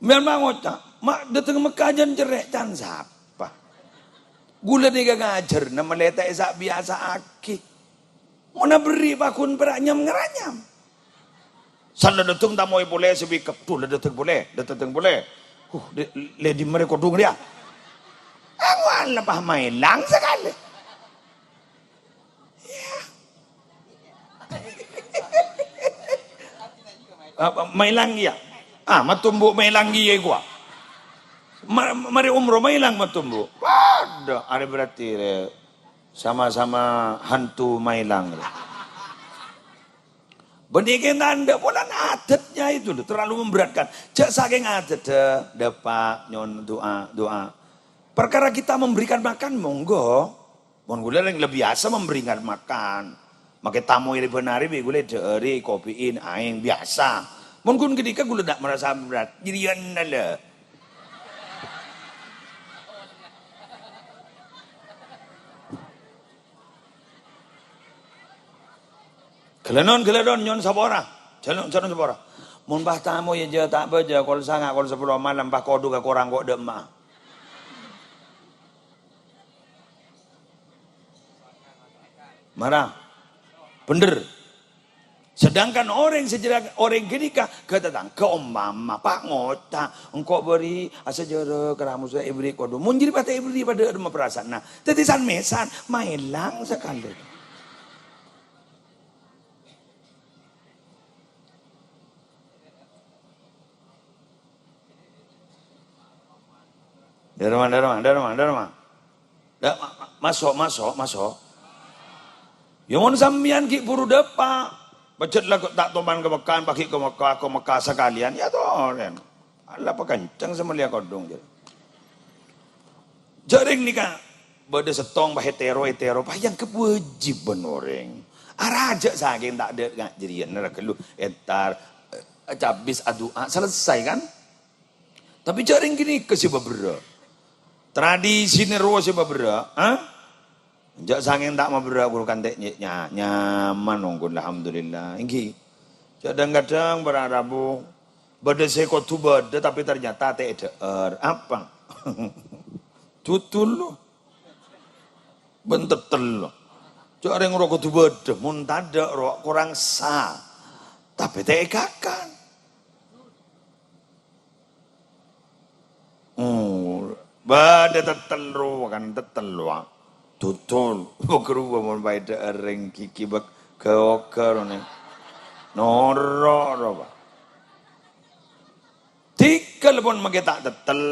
Mèn ma' ngoca', "Ma' dâteng Mekka jân cerrè', can sapa?" Ghulâ nèka ngajhârna malè ta' èsa'-biyasa'aghi. Mon aberri' paghun pèra' nyam-ngaranyam. San la dâteng tamoy polè sè bikep. Dhu, la dâteng polè, la dâteng polè. Huh, lè, lè dimma rè kodhung rèya? Angowan la pas maèlang sakalè. Iyâ. Apa, maèlang iyâ? Ah, matombu' maèlang iyâ kowa. Ma-, marè umroh maèlang matombu'. Waduh, arè berarti rè sama-sama hantu maèlang rè. Bânnè kèng tandhâ polana adatnya itu loh, terlalu memberatkan. Jhâ' sakèng adat, dâpa' nyo'on du'a, du'a. Perkara kita memberikan makan, monggo. Mon ghulâ rèng la biyasa memberikan makan. Makè tamoy rè-bân arè bi' ghulâ èdhâ'âri, èkopi'i, aèng, biyasa. Mon ghun ghânèka ghulâ ta' marasa berat. Jârèya la. Ghâlânon, ghâlânon, nyo'on sapora. Jhâlân, jhâlân sapora. Mon pas tamoy jhâ' ta' bâjâ, kol sanga', kol sapolo malem, pas kodhungnga korang ko' dâ'emma. Mara. Bhender. Sedangkan orèng sè jârèya, orèng ghânèka, ka tatangghâ, ompama, pas ngoca', "Engko' bâri' asajârâ ka ramosa èberri' kodhung." Mon jârèya pas ta' èberri' padâ dâ'emma parasaanna. Dhâddhi san-mèsan, maèlang sakalè. Dârma, dârma, dârma, dârma. Dâ-, ma-, ma-, maso', maso', maso'. Yâ, mon sampèyan ghi' buru dâpa', Pajhât la ta' toman ka Mekkah, paghi' ka Mekkah, ka Mekkah sakalèyan, ya torè. Allah pakancèng sè mellèya kodhung, jârèya. Jhâ' rèng nèka bâdâ sèttong pas ètèro, ètèro, pas èangghep wâjibhân orèng. Arajâ sakèng ta' dâ' nga-, jârèya ra ghâllu, entar, eh, cabis adu'a, selesai kan? Tapè jhâ' rèng ghânèka sè maberrâ'. Tradisina rowa sè maberrâ', ha? Jhâ' sakèng ta' maberrâ' ghuru kantè nya-, nya-, nyaman ongghu, alhamdulillah. Èngghi. Kadhâng-kadhâng para rabu bâdâ sè kodhu bâdâ, tapè ternyata ta' èdhâ'âr. Apa? Dutul lo. Bân tettel lo. Jhâ' rèng rowa kodhu bâdâ, mon tadâ' rowa korang sah. Tapè ta' èkakan. Oh, bâdâ tettel rowa kan, tettel rowa. Dutul, bâk rowa mon bâdâ orèng ghighi bâk ghâ-oghâ rowa. Noro' rowa. Dhika la pon makè ta' tettel,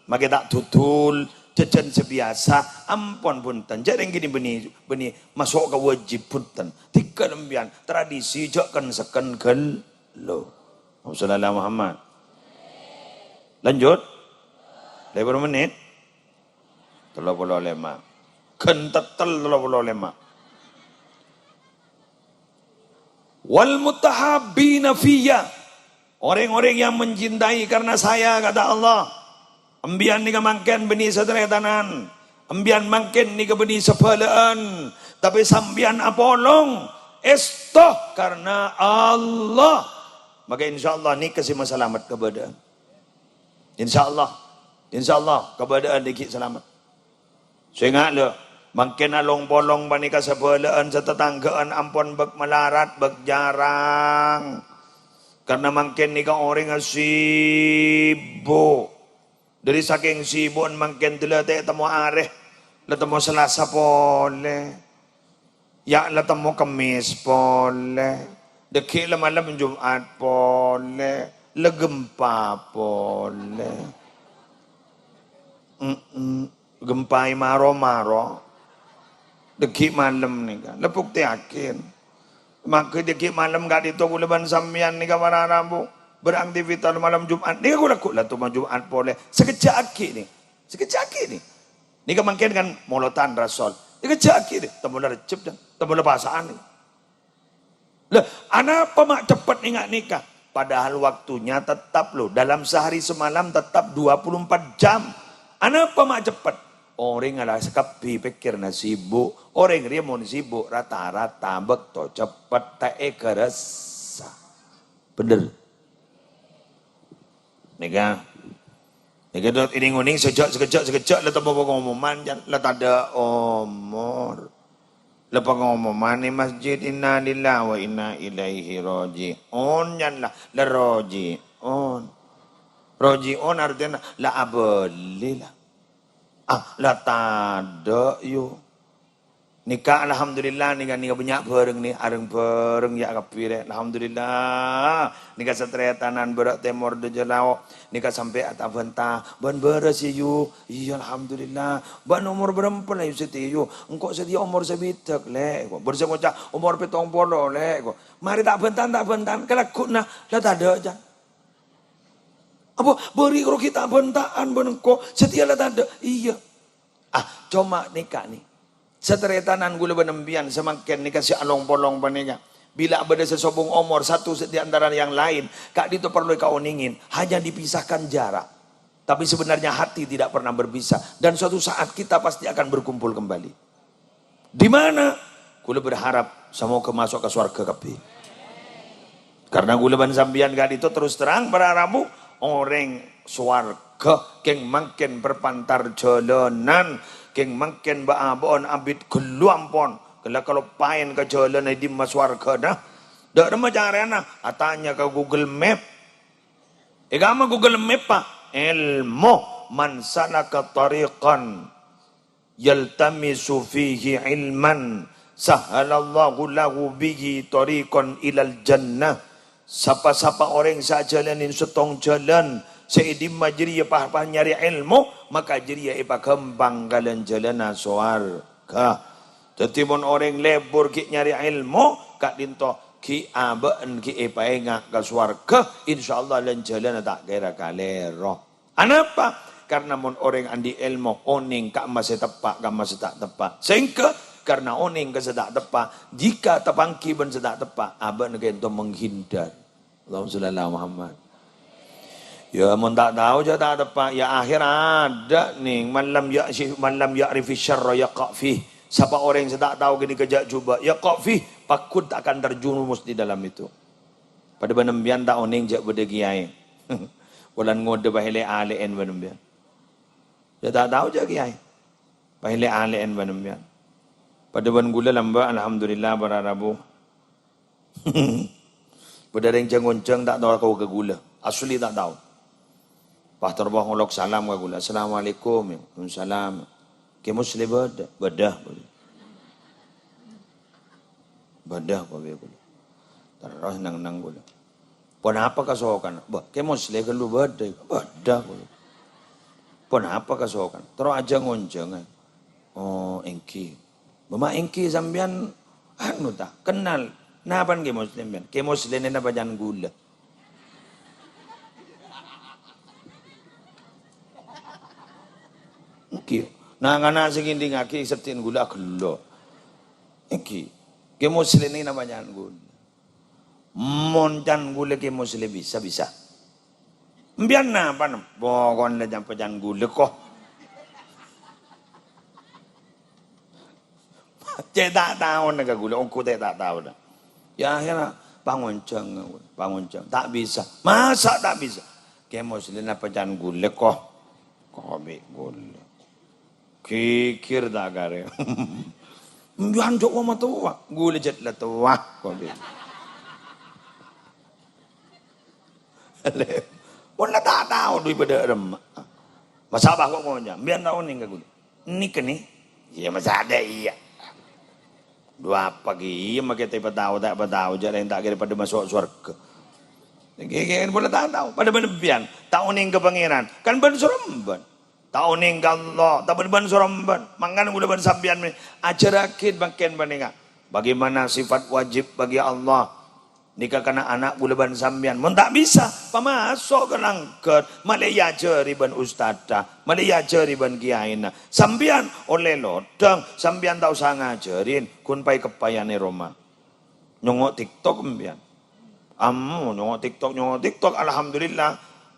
makè ta' dutul, jhâjhân sè biyasa, ampon bhunten. Jhâ' rèng ghânèka bânnè, bânnè maso' ka wâjib bhunten. Dhika la empèyan, tradisi jhâ' kèn-sèkèn ghâllu. Allahumma shalli ala Muhammad. Lanjut. Lèbur menit. Tello polo lèma'. Ghân tettel tello polo lèma'. "Wal mutahabbina fiyya." Orang-orang yang mencintai karena saya, kata Allah. Empèyan nèka mangkèn bânnè sataretanan. Empèyan mangkèn nèka bânnè sabhâlâ'ân. Tapè sampèyan apolong. Èsto karena Allah. Maka insyaallah nèka sè masalamet kabâdâ'ân. Insyaallah. Insyaallah kabâdâ'ân ghâggi' salamet. Sènga' la, mangkèn along-polong panèka sabhâlâ'ân satatangghâ'ân ampon bâk malarat, bâk jhârâng. Karna mangkèn nèka orèngnga sibuk. Dâri sakèng sibu'en mangkèn dâlla ta' temmo arè, la temmo Salasa polè. Ya' la temmo Kemmès polè. Dâggi' la malem Jum'at polè. La gempa polè. Mm-mm. Gempa è maro-maro. Dâggi' malem nèka. La buktèyaghi. Mangkè dâggi' malem ka'dinto kaulâ bân sampèyan nèka para rabu. Beraktivitas malem Jum'at. Nèka kaulâ ghu' la temmo Jum'at polè. Sakejjhâ' aghi' nè. Sakejjhâ' aghi' nè. Nèka mangkèn kan molodhân Rasul. Sakejjhâ' aghi' nè. Temmo la Rejjeb, dan temmo la pasa'an nè. Lah, anapa ma' ceppet nènga' nèka? Padahal waktunya tetap, loh. Dalam sehari semalam tetap dua puluh empat jam. Anapa ma' ceppet? Orèng la sakabbhi pèkkèrra sibuk. Orèng rèya mon sibuk rata-rata bâkto ceppet ta' èkarassa. Bhender. Nèka. Nèka dot ini nguning sejak, sekejap, sekejap la temmo pengumuman, jan, la tadâ' omor. La pengumuman è masjid, "Innalillahi wa inna ilaihi raji'un," jan la, la raji'un. Raji'un artèna la abâli la. Ah, la tadâ', yu. Nèka, alhamdulillah, nèka, nèka bânnya' bhâreng nè, areng-bhâreng ya' kabbhi rè. Alhamdulillah. Nèka sataretanan bârâ' tèmor dâjâ lao'. Nèka sampè' ta' abhânta. Bân bârâs, yu. Iyâ, alhamdulillah. Bân omor bârâmpa la, yu, satèya, yu? Engko' satèya omor sabidhâk, Lè', ko'. Bârâs ngoca', "Omor pèttong polo, Lè'," ko'. Marè ta' abhânta, ta' abhânta. Kalagghu'na, la tadâ', can. Apa bâri' rogi ta' abhânta'an bân engko'? Satèya la tadâ'. Iyâ. Ah, coma nèka nè. Sataretanan kaulâ bân empèyan samangkèn nèka sè along-polong panèka. Bilâ bâdâ sè sobung omor satu di antara yang lain, ka'dinto parlo èkaonèngè, hanya dipisahkan jarak. Tapi sebenarnya hati tidak pernah berpisah. Dan suatu saat kita pasti akan berkumpul kembali. Di mana? Kaulâ berharap semoga masuk ka sowarghâ kabbhi. Karna kaulâ bân sampèyan ka'dinto terus terang para rabu, orèng sowarghâ kèng mangkèn perpantar jhâlânan, kèng mangkèn bâ'-abâ'ân abit ghâllu ampon, ghellâ' kaloppaèn ka jhâlân è dimma sowarghâna. Dâ' remma carana? Atanya ka Google Map. È kamma Google Map, Pak? Èlmo, "Man salaka thariqan yaltamisu fihi ilman, sahhalallahu lahu bihi thariqan ilal jannah." Sapa-sapa orèng sè ajhâlânin sèttong jhâlân sè è dimma jârèya pa-, pa nyarè èlmo, maka jârèya èpaghâmpang kalân jhâlâna sowarghâ. Dhâddhi, mon orèng lebur ghi' nyarè èlmo, ka'dinto Ghi' abâ'na ghi' èpaènga' ka sowarghâ, insyaallah lan-jhâlânna ta' kèra kalèro. Anapa? Karna mon orèng andi' èlmo, onèng ka'emma sè teppa', ka'emma sè ta' teppa'. Sèngghâ? Karna onèng ka sè ta' teppa', jika tapangghi bân sè ta' teppa', abâ'na kènto menghindar. Allahumma sholli ala Muhammad. Ya, mon ta' tao, jhâ' ta' teppa'. Ya, akhèr adâ', nèng. "Man lam ya'si-, man lam ya'rifi syarra yaqa' fih." Sapa orèng sè ta' tao ghânèka jhâ' jhubâ', yaqa' fih, pagghun ta' akan terjerumus di dalam itu. Padâ bân empèyan ta' onèng jhâ' bâdâ kèyaè. Polana ngodâ paèlè-alè'èn bân empèyan. Ya, ta' tao jhâ' kèyaè. Paèlè-alè'èn bân empèyan. Padâ bân ghulâ lambâ', alhamdulillah, para rabu. Bâdâ rèng jâng-onjâng ta' tao ka ghulâ. Asli ta' tao. Pas terro ngolok salam ka ghulâ. "Assalamualaikum." "Waalaikumsalam." "Kè Musleh bâdâ?" "Bâdâ." "Bâdâ," kobâ ghulâ. Terro neng-neng ghulâ. "Ponapa kasokanna?" "Bâ, Kè Musleh ghâllu bâdâ." "Bâdâ," ghulâ. "Ponapa kasokanna?" Terro ajâng-onjâng. "Oh, èngghi." "Bâ, ma' èngghi sampèyan anu ta, kennal? Napa Kè Musleh sampèyan?" "Kè Musleh nèka pajhât ghulâ." Èngghi. Na'-kana' sè ngèdingngaghi sèdhina ghulâ aghellâ'. Èngghi. Kè Musleh nèka pajhât ghulâ. Mon can ghulâ Kè Musleh bisa, bisa. Empèyan napa, nem? Pokokna can-, pajhât ghulâ, ko. Cè' ta' taona ka ghulâ, ongghu cè' ta' taona. Ya, akhèrra pangonjhâng, pangonjhâng. Ta' bisa. Masa ta' bisa? Kè Musleh napa can ghulâ, ko. Ko bi' ghulâ. Ghighir ta' karè. Empèyan jhâ' wa matowa. Ghulâ jhât la towa, ko bi'. Mon la ta' tao dhu bâdâ remma. Masa bâ' ko ngoca', "Empèyan ta' onèng ka ghulâ?" "Nèka, nè?" "Iyâ, masa adâ' iyâ." Dhu apa ghi' iyâ makè ta' èpatao, ta' èpatao, jhâ' rèng ta' kèra padâ maso' sowarghâ. Ghi-, ghi-, mon la ta' tao, padâ bân empèyan, ta' onèng ka Pangèran, kan bân sorombân. Ta' onèng ka Allah, ta' bân-bân sorombân. Mangkana ghulâ bân sampèyan mè-, ajhârraghi mangkèn panèka. Bagaimana sifat wajib bagi Allah? Nèka kana'-kana' ghulâ bân sampèyan. Mon ta' bisa, pamaso' ka langghâr. Malè èajhâri bân ustadda. Malè èajhâri bân kèyaèna. Sampèyan ollè lodhâng. Sampèyan ta' osa ngajhârin. Ghun paè-keppayana è roma. Nyongngo' TikTok empèyan. Ammo nyongngo' TikTok, nyongngo' TikTok. Alhamdulillah.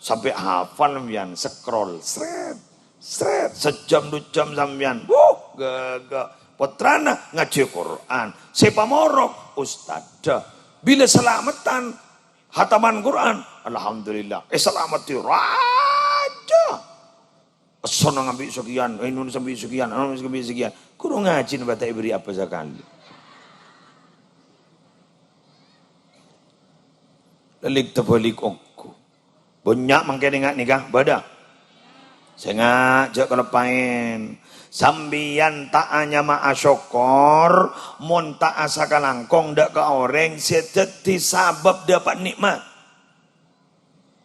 Sampè' hafal empèyan. Scroll. Sret. Sret, sajâm du jâm sampèyan. Wuh, ghâghâ. Pottrana ngajhi Qur'an. Sè pamorok, ustadda. Bilâ salameddhân, hataman Qur'an, alhamdulillah. Èsalameddhi rajâ. Essona ngambi' sakèyan, anu ngambi' sakèyan, anu ngambi' sakèyan. Ghuru ngajhina bâdâ èberri' apa sakalè. Lalik tabalik ongghu. Bânnya' mangkèn enga' nèka, bâdâ? Sènga', jhâ' kaloppaèn. Sampèyan ta' anyama asokkor, mon ta' asakalangkong dâ' ka orèng sè dhâddhi sabâb dâpa' nè'mat.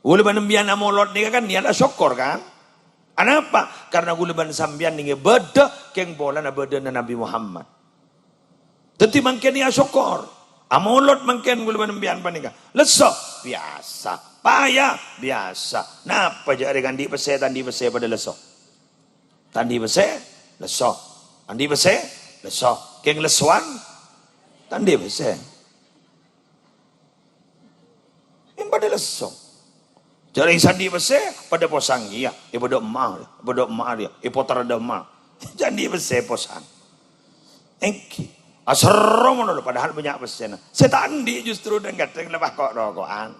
Ghulâ bân sampèyan amolod nèka kan niyat asokkor, kan? Anapa? Karna ghulâ bân sampèyan nèngè bâdâ kèng polana bâdâna Nabbhi Muhammad. Dhâddhi mangkèn asokkor. Amolod mangkèn ghulâ bân sampèyan panèka. Lesso? Biyasa. Paya? Biyasa. Napa jhâ' rèng andi' pèssè, ta' andi' pèssè padâ lesso? Ta' andi' pèssè, lesso. Andi' pèssè, lesso. Kèng lessowan? Ta' andi' pèssè. Èn padâ lesso. Jhâ' rèng sè andi' pèssè, padâ posang kèya. È padâ emma, è padâ emma rèya, è potèr dâ' emma. Jhâ' andi' pèssè posang. Èngghi. Aserro malolo, padahal bânnya' pèssèna. Sè ta' andi' justru dhâng-kadhâng la ko'-roko'an.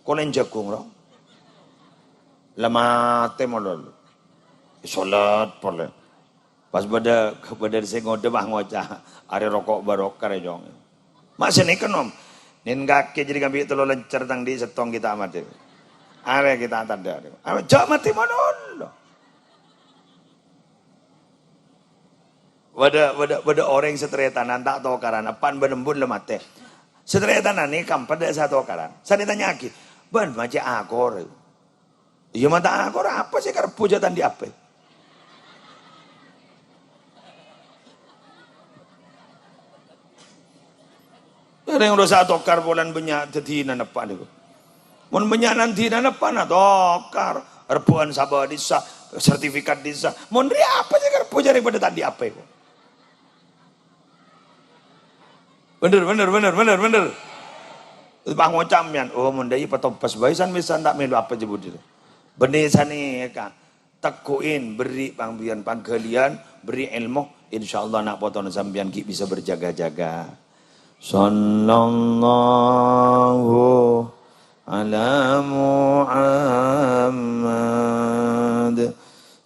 Kolèn jhâghung, ro. La matè malolo. Èsolèt polè. Pas bâdâ, bâdâ sè ngodâ, pas ngoca', "Arè roko' barokah, rè, Cong." Ma' sè nèka, Nom. Nèn kakè jârèya ngambi' tello lèncèr tang dhi' sèttong ghi' ta' matè. Arè ghi' ta' tadâ'. Arè jhâ' matè malolo. Bâdâ, bâdâ, bâdâ orèng sè tarètanan ta' tokaran, eppa'na bân embun la matè. Sè tarètanan nèka empadâ sè atokaran. Sè ètanya'aghi, "Bân, ma' cè' akor?" Iyâ, ma' ta' akor, apa sè karebbhu jhâ' ta' andi' apè? Rèng rosa tokar polana bânnya' dhâddhina neppa' nèko. Mon bânnya'an dhina neppa' na tokar, rebbhu'ân sabâ' dhisa, sertifikat dhisa. Mon rèya apa sè karebbhu jârèya padâ ta' andi' apa èko. Bhender, bhender, bhender, bhender, bhender. Pas ngoca' sampèyan, "Oh, mon dâ' iyâ patobâs bhâi san-mèsan ta' mèlo apa jâ budi." Bânnè sanèka. Tegghu'in, berri' pangbiyân pangghâliyân, berri' èlmo, insyaallah na' potona sampèyan ghi' bisa berjaga-jaga. Sallallahu ala Muhammad.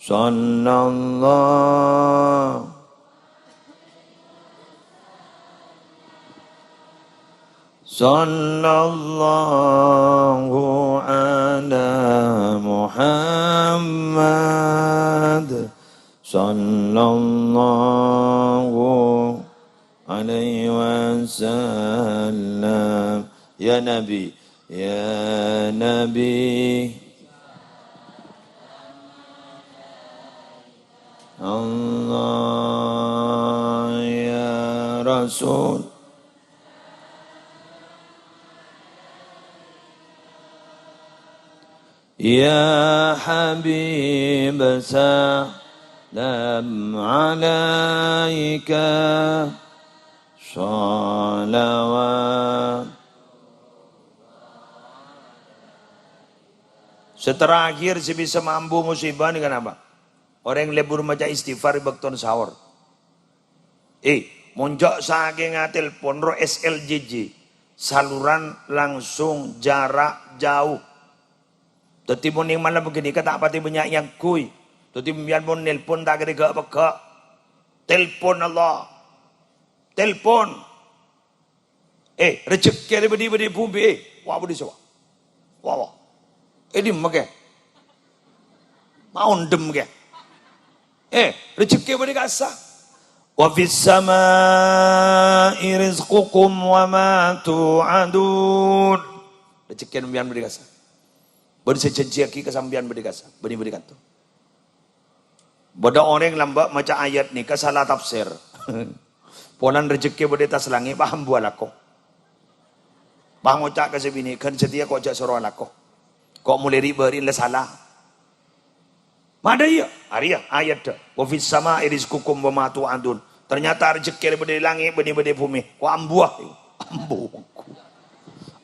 Sallallahu Sallallahu ala Muhammad. Sallallahu alaihi wasallam. Ya Nabi, ya Nabi. Allah ya Rasul. Ya Habib, salam alaika, salawat. Sè terakhir sè bisa mambu musibah nèka napa? Orèng lebur maca istighfar è bâktona sahur. Eh, mon jhâ' sakènga telpon ro S L J J, saluran langsung jarak jauh. Dhâddhi mon neng malem ghânèka ta' patè bânnya' èangghuy. Dhâddhi sampèyan mon nelpon ta' kèra ghâ'-pegghâ'. Telpon Allah. Telpon. Eh, rejekkè rè bâdâ-bâdâ è bhumè, eh. Wa, bâdâ sapa? Wa, wa. Eh, dimma kè? Maondhem kè? Eh, rejekkè bâdâ è ka'issa'. "Wa fis sama'i rizqukum wa ma tu'adun." Rejekkèna sampèyan bâdâ è ka'issa'. Bân sè èjhânjhiyaghi ka sampèyan bâdâ è ka'issa'. Bânnè bâdâ è ka'dinto. Bâdâ orèng lambâ' maca ayat nèka sala tafsir. Polana rejekkè bâdâ è attas langngè', pas ambu alako. Pas ngoca' ka sè binè', "Ghân satèya ko' jhâ' soro alako. Ko' molaè ri'-bâri'na la sala." Madâ iyâ, arèya ayatta, "Wa fis sama'i rizqukum wa ma tu'adun." Ternyata rejekkè bâdâ è langngè', bânnè bâdâ è bhumè. Ko' ambuwâ. Ambu.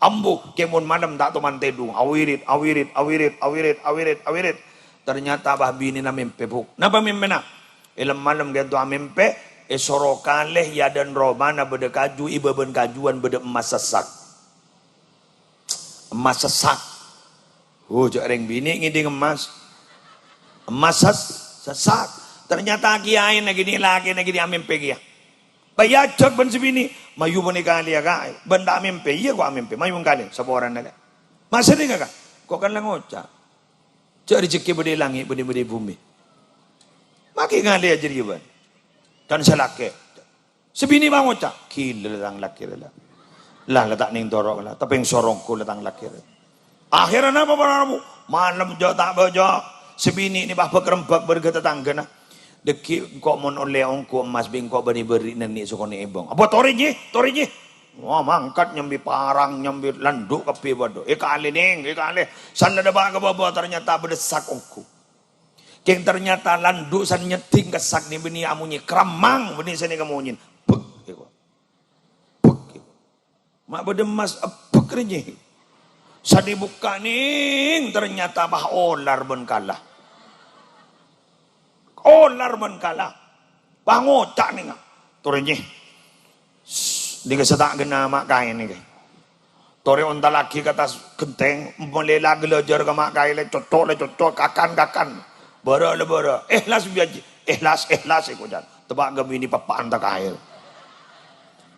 Ambu, kèmon malem ta' toman tèdung. Awirit, awirit, awirit, awirit, awirit, awirit. Ternyata pas binèna mèmpè, Bu. Napa mèmpèna? È lem-malem ghânto amèmpè, èsoro kalè è adâ'na romana bâdâ kaju, è bâbâna kajuwân bâdâ emmas sassak. Emmas sassak. Oh, jhâ' rèng binè' ngèdhing emmas. Emmas sas-, sassak. Ternyata kèyaèna ghânèka lakèna ghânèka amèmpè kèya. Pas èajhâk bân sè binè', "Mayu mon è kalèya, Ka'." "Bân ta' amèmpè." "Iyâ, ko' amèmpè. Mayu mon è kalè." Saporana, Ka'. Masennengnga, Ka'? Ko' kan la ngoca'. Jhâ' rejekkè bâdâ è langngè', bânnè bâdâ è bhumè. Maghi ngalèya jârèya, bân. Kan sè lakè'. Sè binè' pas ngoca', "Ghilâ la tang lakè' rèya la. La, la ta' nèng toro' la, tapèng soro ongghu la tang lakè' rèya." Akhèrra napa para rabu? Malem jhâ' ta' bâjâ. Sè binè' nè pas bâk-rembâk bârgâ tatangghâna. "Dhâggi' engko' mon ollè ongghu emmas bi' engko' bânnè bâri'na nè' sakonè' èbâng." "Apa torè, Nyi? Torè, Nyi?" Wah, mangkat nyambi parang, nyambi landhu' kabbhi padâ. "È kalè, Nèng, è kalè." Sanna dâpa' ka bâbâ, ternyata bâdâ sak ongghu. Kèng ternyata landhu' san nyeddhing ka sak nè bânnè amonyè, "Krammang," bânnè sanèka monyèna. Bek, èko. Bek, èko. Ma' bâdâ emmas ebbek rèya. Sanè bukka' nèng, ternyata pas olar bân kala. Olar bân kala. Pas ngoca' nènga. Torè, Nyi. Sss, nèka sè ta' ghenna ma' kaè nèka. Torè ontallaghi ka attas ghentèng, molaè la ghâlâjâr ka ma' kaè, lè cocco', lè cocco', kakan, kakan. Bârâ, lè bârâ. Èhlas bhâjhi. Èhlas, èhlas, èkocan. Teppa' ghâbinè peppa'an ta' kaè.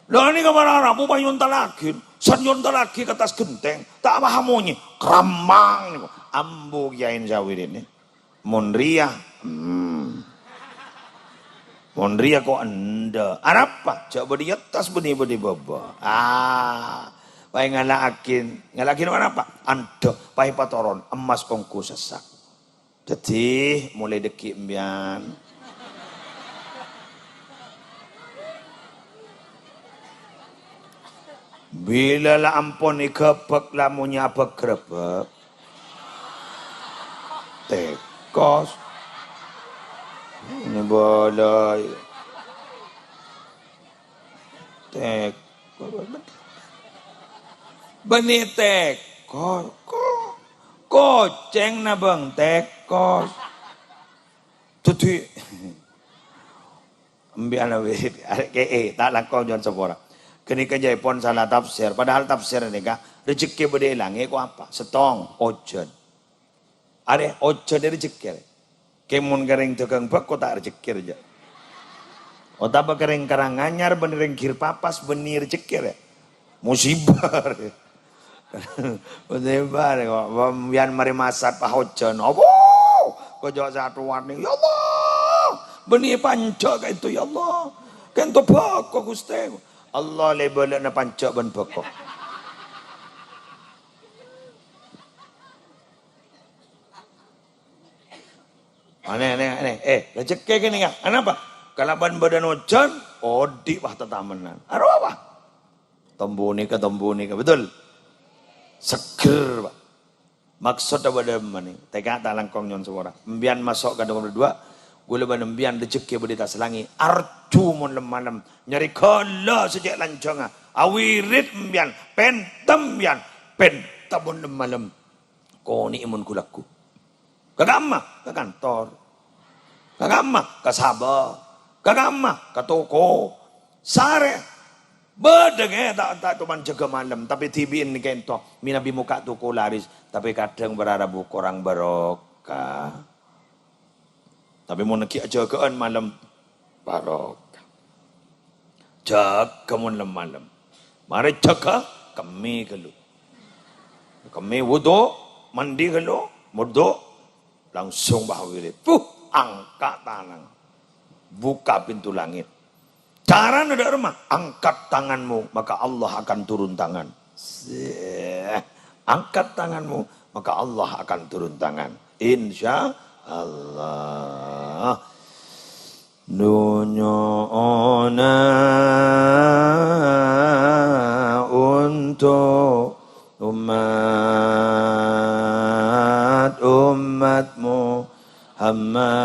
La nèka para rabu pas èontallaghi. San èontallaghi ka attas ghentèng. Ta' pas amonyè. Krammang nèko. Ambu kèyaèna sawirinè. Mon rèya, hmm. Mon rèya ko' endâ'. Arapa? Jhâ' bâdâ è attas bânnè bâdâ è bâbâ. Ah, pas èngala'aghi, ngala'aghi napa? Endâ', pas èpatoron, emmas ongghu sassak. Dhâddhi, molaè dhâggi' sampèyan. Bilâ la ampon èghâbâk, la monyè abâk-ghârâbâk. Tèkos. Ini bâlâi. Tèkos. Bânnè tèkos. Ko-, kocèng nabâng tèkos. Dhâddhi, Embiyan wirid, arè' kè'è, ta' langkong nyo'on sapora. Ghânèka jâèpon sala tafsir, padahal tafsir nèka, rejekkè bâdâ è langngè' ko' apa? Sèttong, ojhân. Arè' ojhân rè rejekkè, arè'. Kèng mon kèrèng dhâghâng bhâko ta' rejekkè, jâ'. Otabâ kèrèng Karanganyar bân rèng Girpapas bânnè rejekkè, arè'. Musibah. Musibah, kok. Biyan marè masat, pas ojhân. Apa? Kocok satuan nih. "Ya Allah, bânnè panjâ' ka'ento, ya Allah. Ka'ento bhâko, Ghustè." Allah lè bâlâna panjâ' bân bhâko. Anè, anè, anè. Eh, rejekkè kènè, ya. Anapa? Kalabân bâdân ojhân, odi' wah tatamenan. Arowa, wah. Tombu nèka, tombu nèka. Betul? Seger, Pak. Maksod bâdâ mani. Tèka ta' langkong nyo'on sapora. Embiyan maso' ka nomor dua. Ghulâ bân embiyan rejekkè bâdâ è attas langngè'. Arjhu mon lem-malem. Nyarè ghellâ' sè cè' lanjhângnga. Awirid embiyan. Pènta embiyan. Pènta mon lem-malem. Konè'è mon ghu-lagghu. Ka kamma? Ka kantor. Ka kamma? Ka sabâ. Ka kamma? Ka toko. Sarè. Bâdâ, ngghi, ta', ta' toman jâgâ malem, tapè dhibi'en ka'ento. Mènabi mokka' toko laris, tapè kadhâng bârârâ bhuko korang barokah. Tapè mon ghi' ajâgâ'ân malem, barokah. Jâgâ mon lem-malem. Marè jâgâ, kemmè ghâllu. Kemmè wudu, mandi ghâllu, wudu, langsung bâ' wirid. Puh, angka' tanang. Buka pintu langit. Carana dâ' remma, angkat tanganmu, maka Allah akan turun tangan. Seh, angkat tanganmu, maka Allah akan turun tangan. Insya Allah. Dunyo'ona untuk umat, umat Muhammad,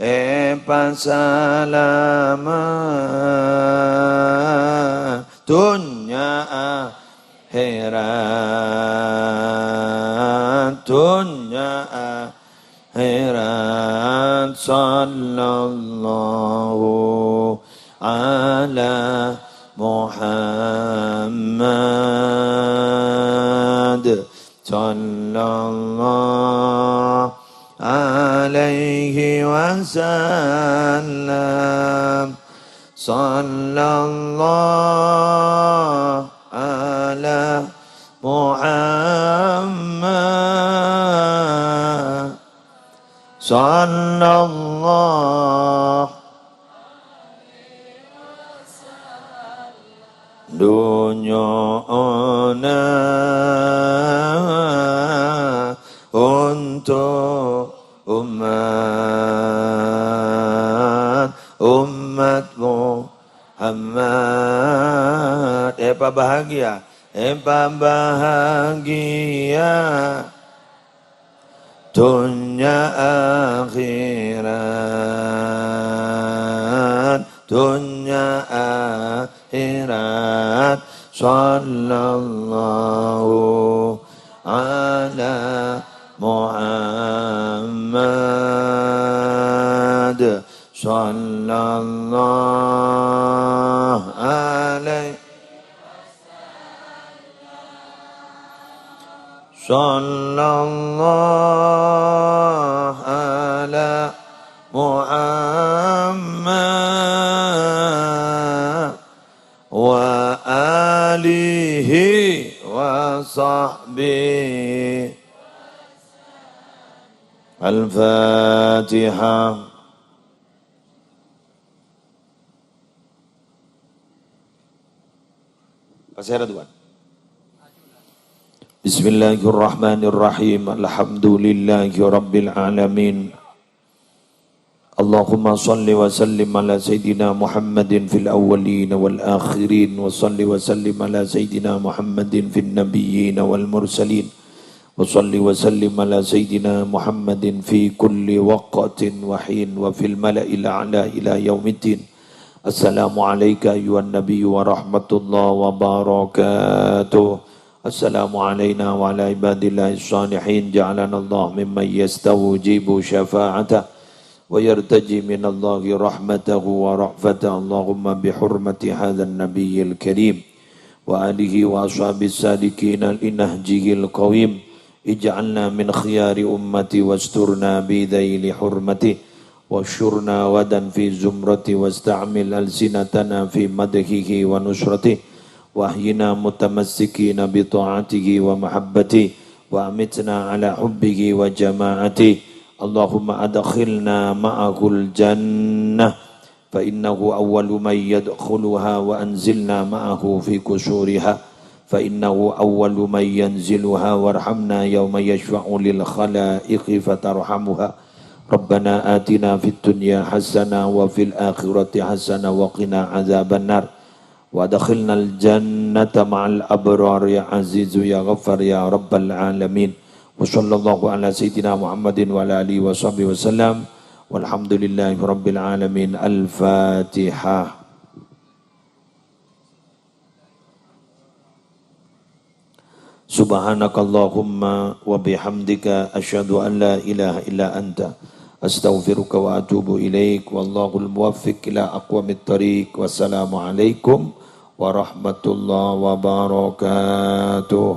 èpasalama' dunnya akhèrat, dunnya akhèrat. Sallallahu ala Muhammad, sallallahu alaihi wasallam. Sallallahu ala Muhammad. Sallallahu. Dunyo'ona untuk umat, umat Muhammad. Èpabahagia, èpabahagia. Dunnya akhèrat, dunnya akhèrat. Sallallahu ala Muhammad, sallallahu alaihi Sallallahu ala Muhammad wa alihi wa sahbihi. Al-Fatihah. Pasèra, Tuan? Bismillahirrahmanirrahim. Alhamdulillahirabbil alamin. اللهم صل وسلم على سيدنا محمد في الأولين والآخرين، وصل وسلم على سيدنا محمد في النبيين والمرسلين، وصل وسلم على سيدنا محمد في كل وقت وحين وفي الملأ الأعلى إلى يوم الدين. السلام عليك أيها النبي ورحمة الله وبركاته. السلام علينا وعلى عباد الله الصالحين. جعلنا الله ممن يستوجب شفاعته ويرتجي من الله رحمته ورأفته. اللهم بحرمة هذا النبي الكريم وآله وأصحابه السالكين لنهجه القويم، اجعلنا من خيار أمته واسترنا بذيل حرمته، واحشرنا غدا في زمرته، واستعمل ألسنتنا في مدحه ونصرته، وأحينا متمسكين بطاعته ومحبته، وأمتنا على حبه وجماعته. اللهم أدخلنا معه الجنة، فإنه أول من يدخلها، وأنزلنا معه في قصورها، فإنه أول من ينزلها، وارحمنا يوم يشفع للخلائق فترحمها. ربنا آتنا في الدنيا حسنة وفي الآخرة حسنة وقنا عذاب النار. وأدخلنا الجنة مع الأبرار يا عزيز يا غفار يا رب العالمين. وصلى الله على سيدنا محمد وعلى آله وصحبه وسلم. والحمد لله رب العالمين. الفاتحة. سبحانك اللهم وبحمدك، أشهد أن لا إله إلا أنت، أستغفرك وأتوب إليك. والله الموفق إلى أقوم الطريق. والسلام عليكم ورحمة الله وبركاته.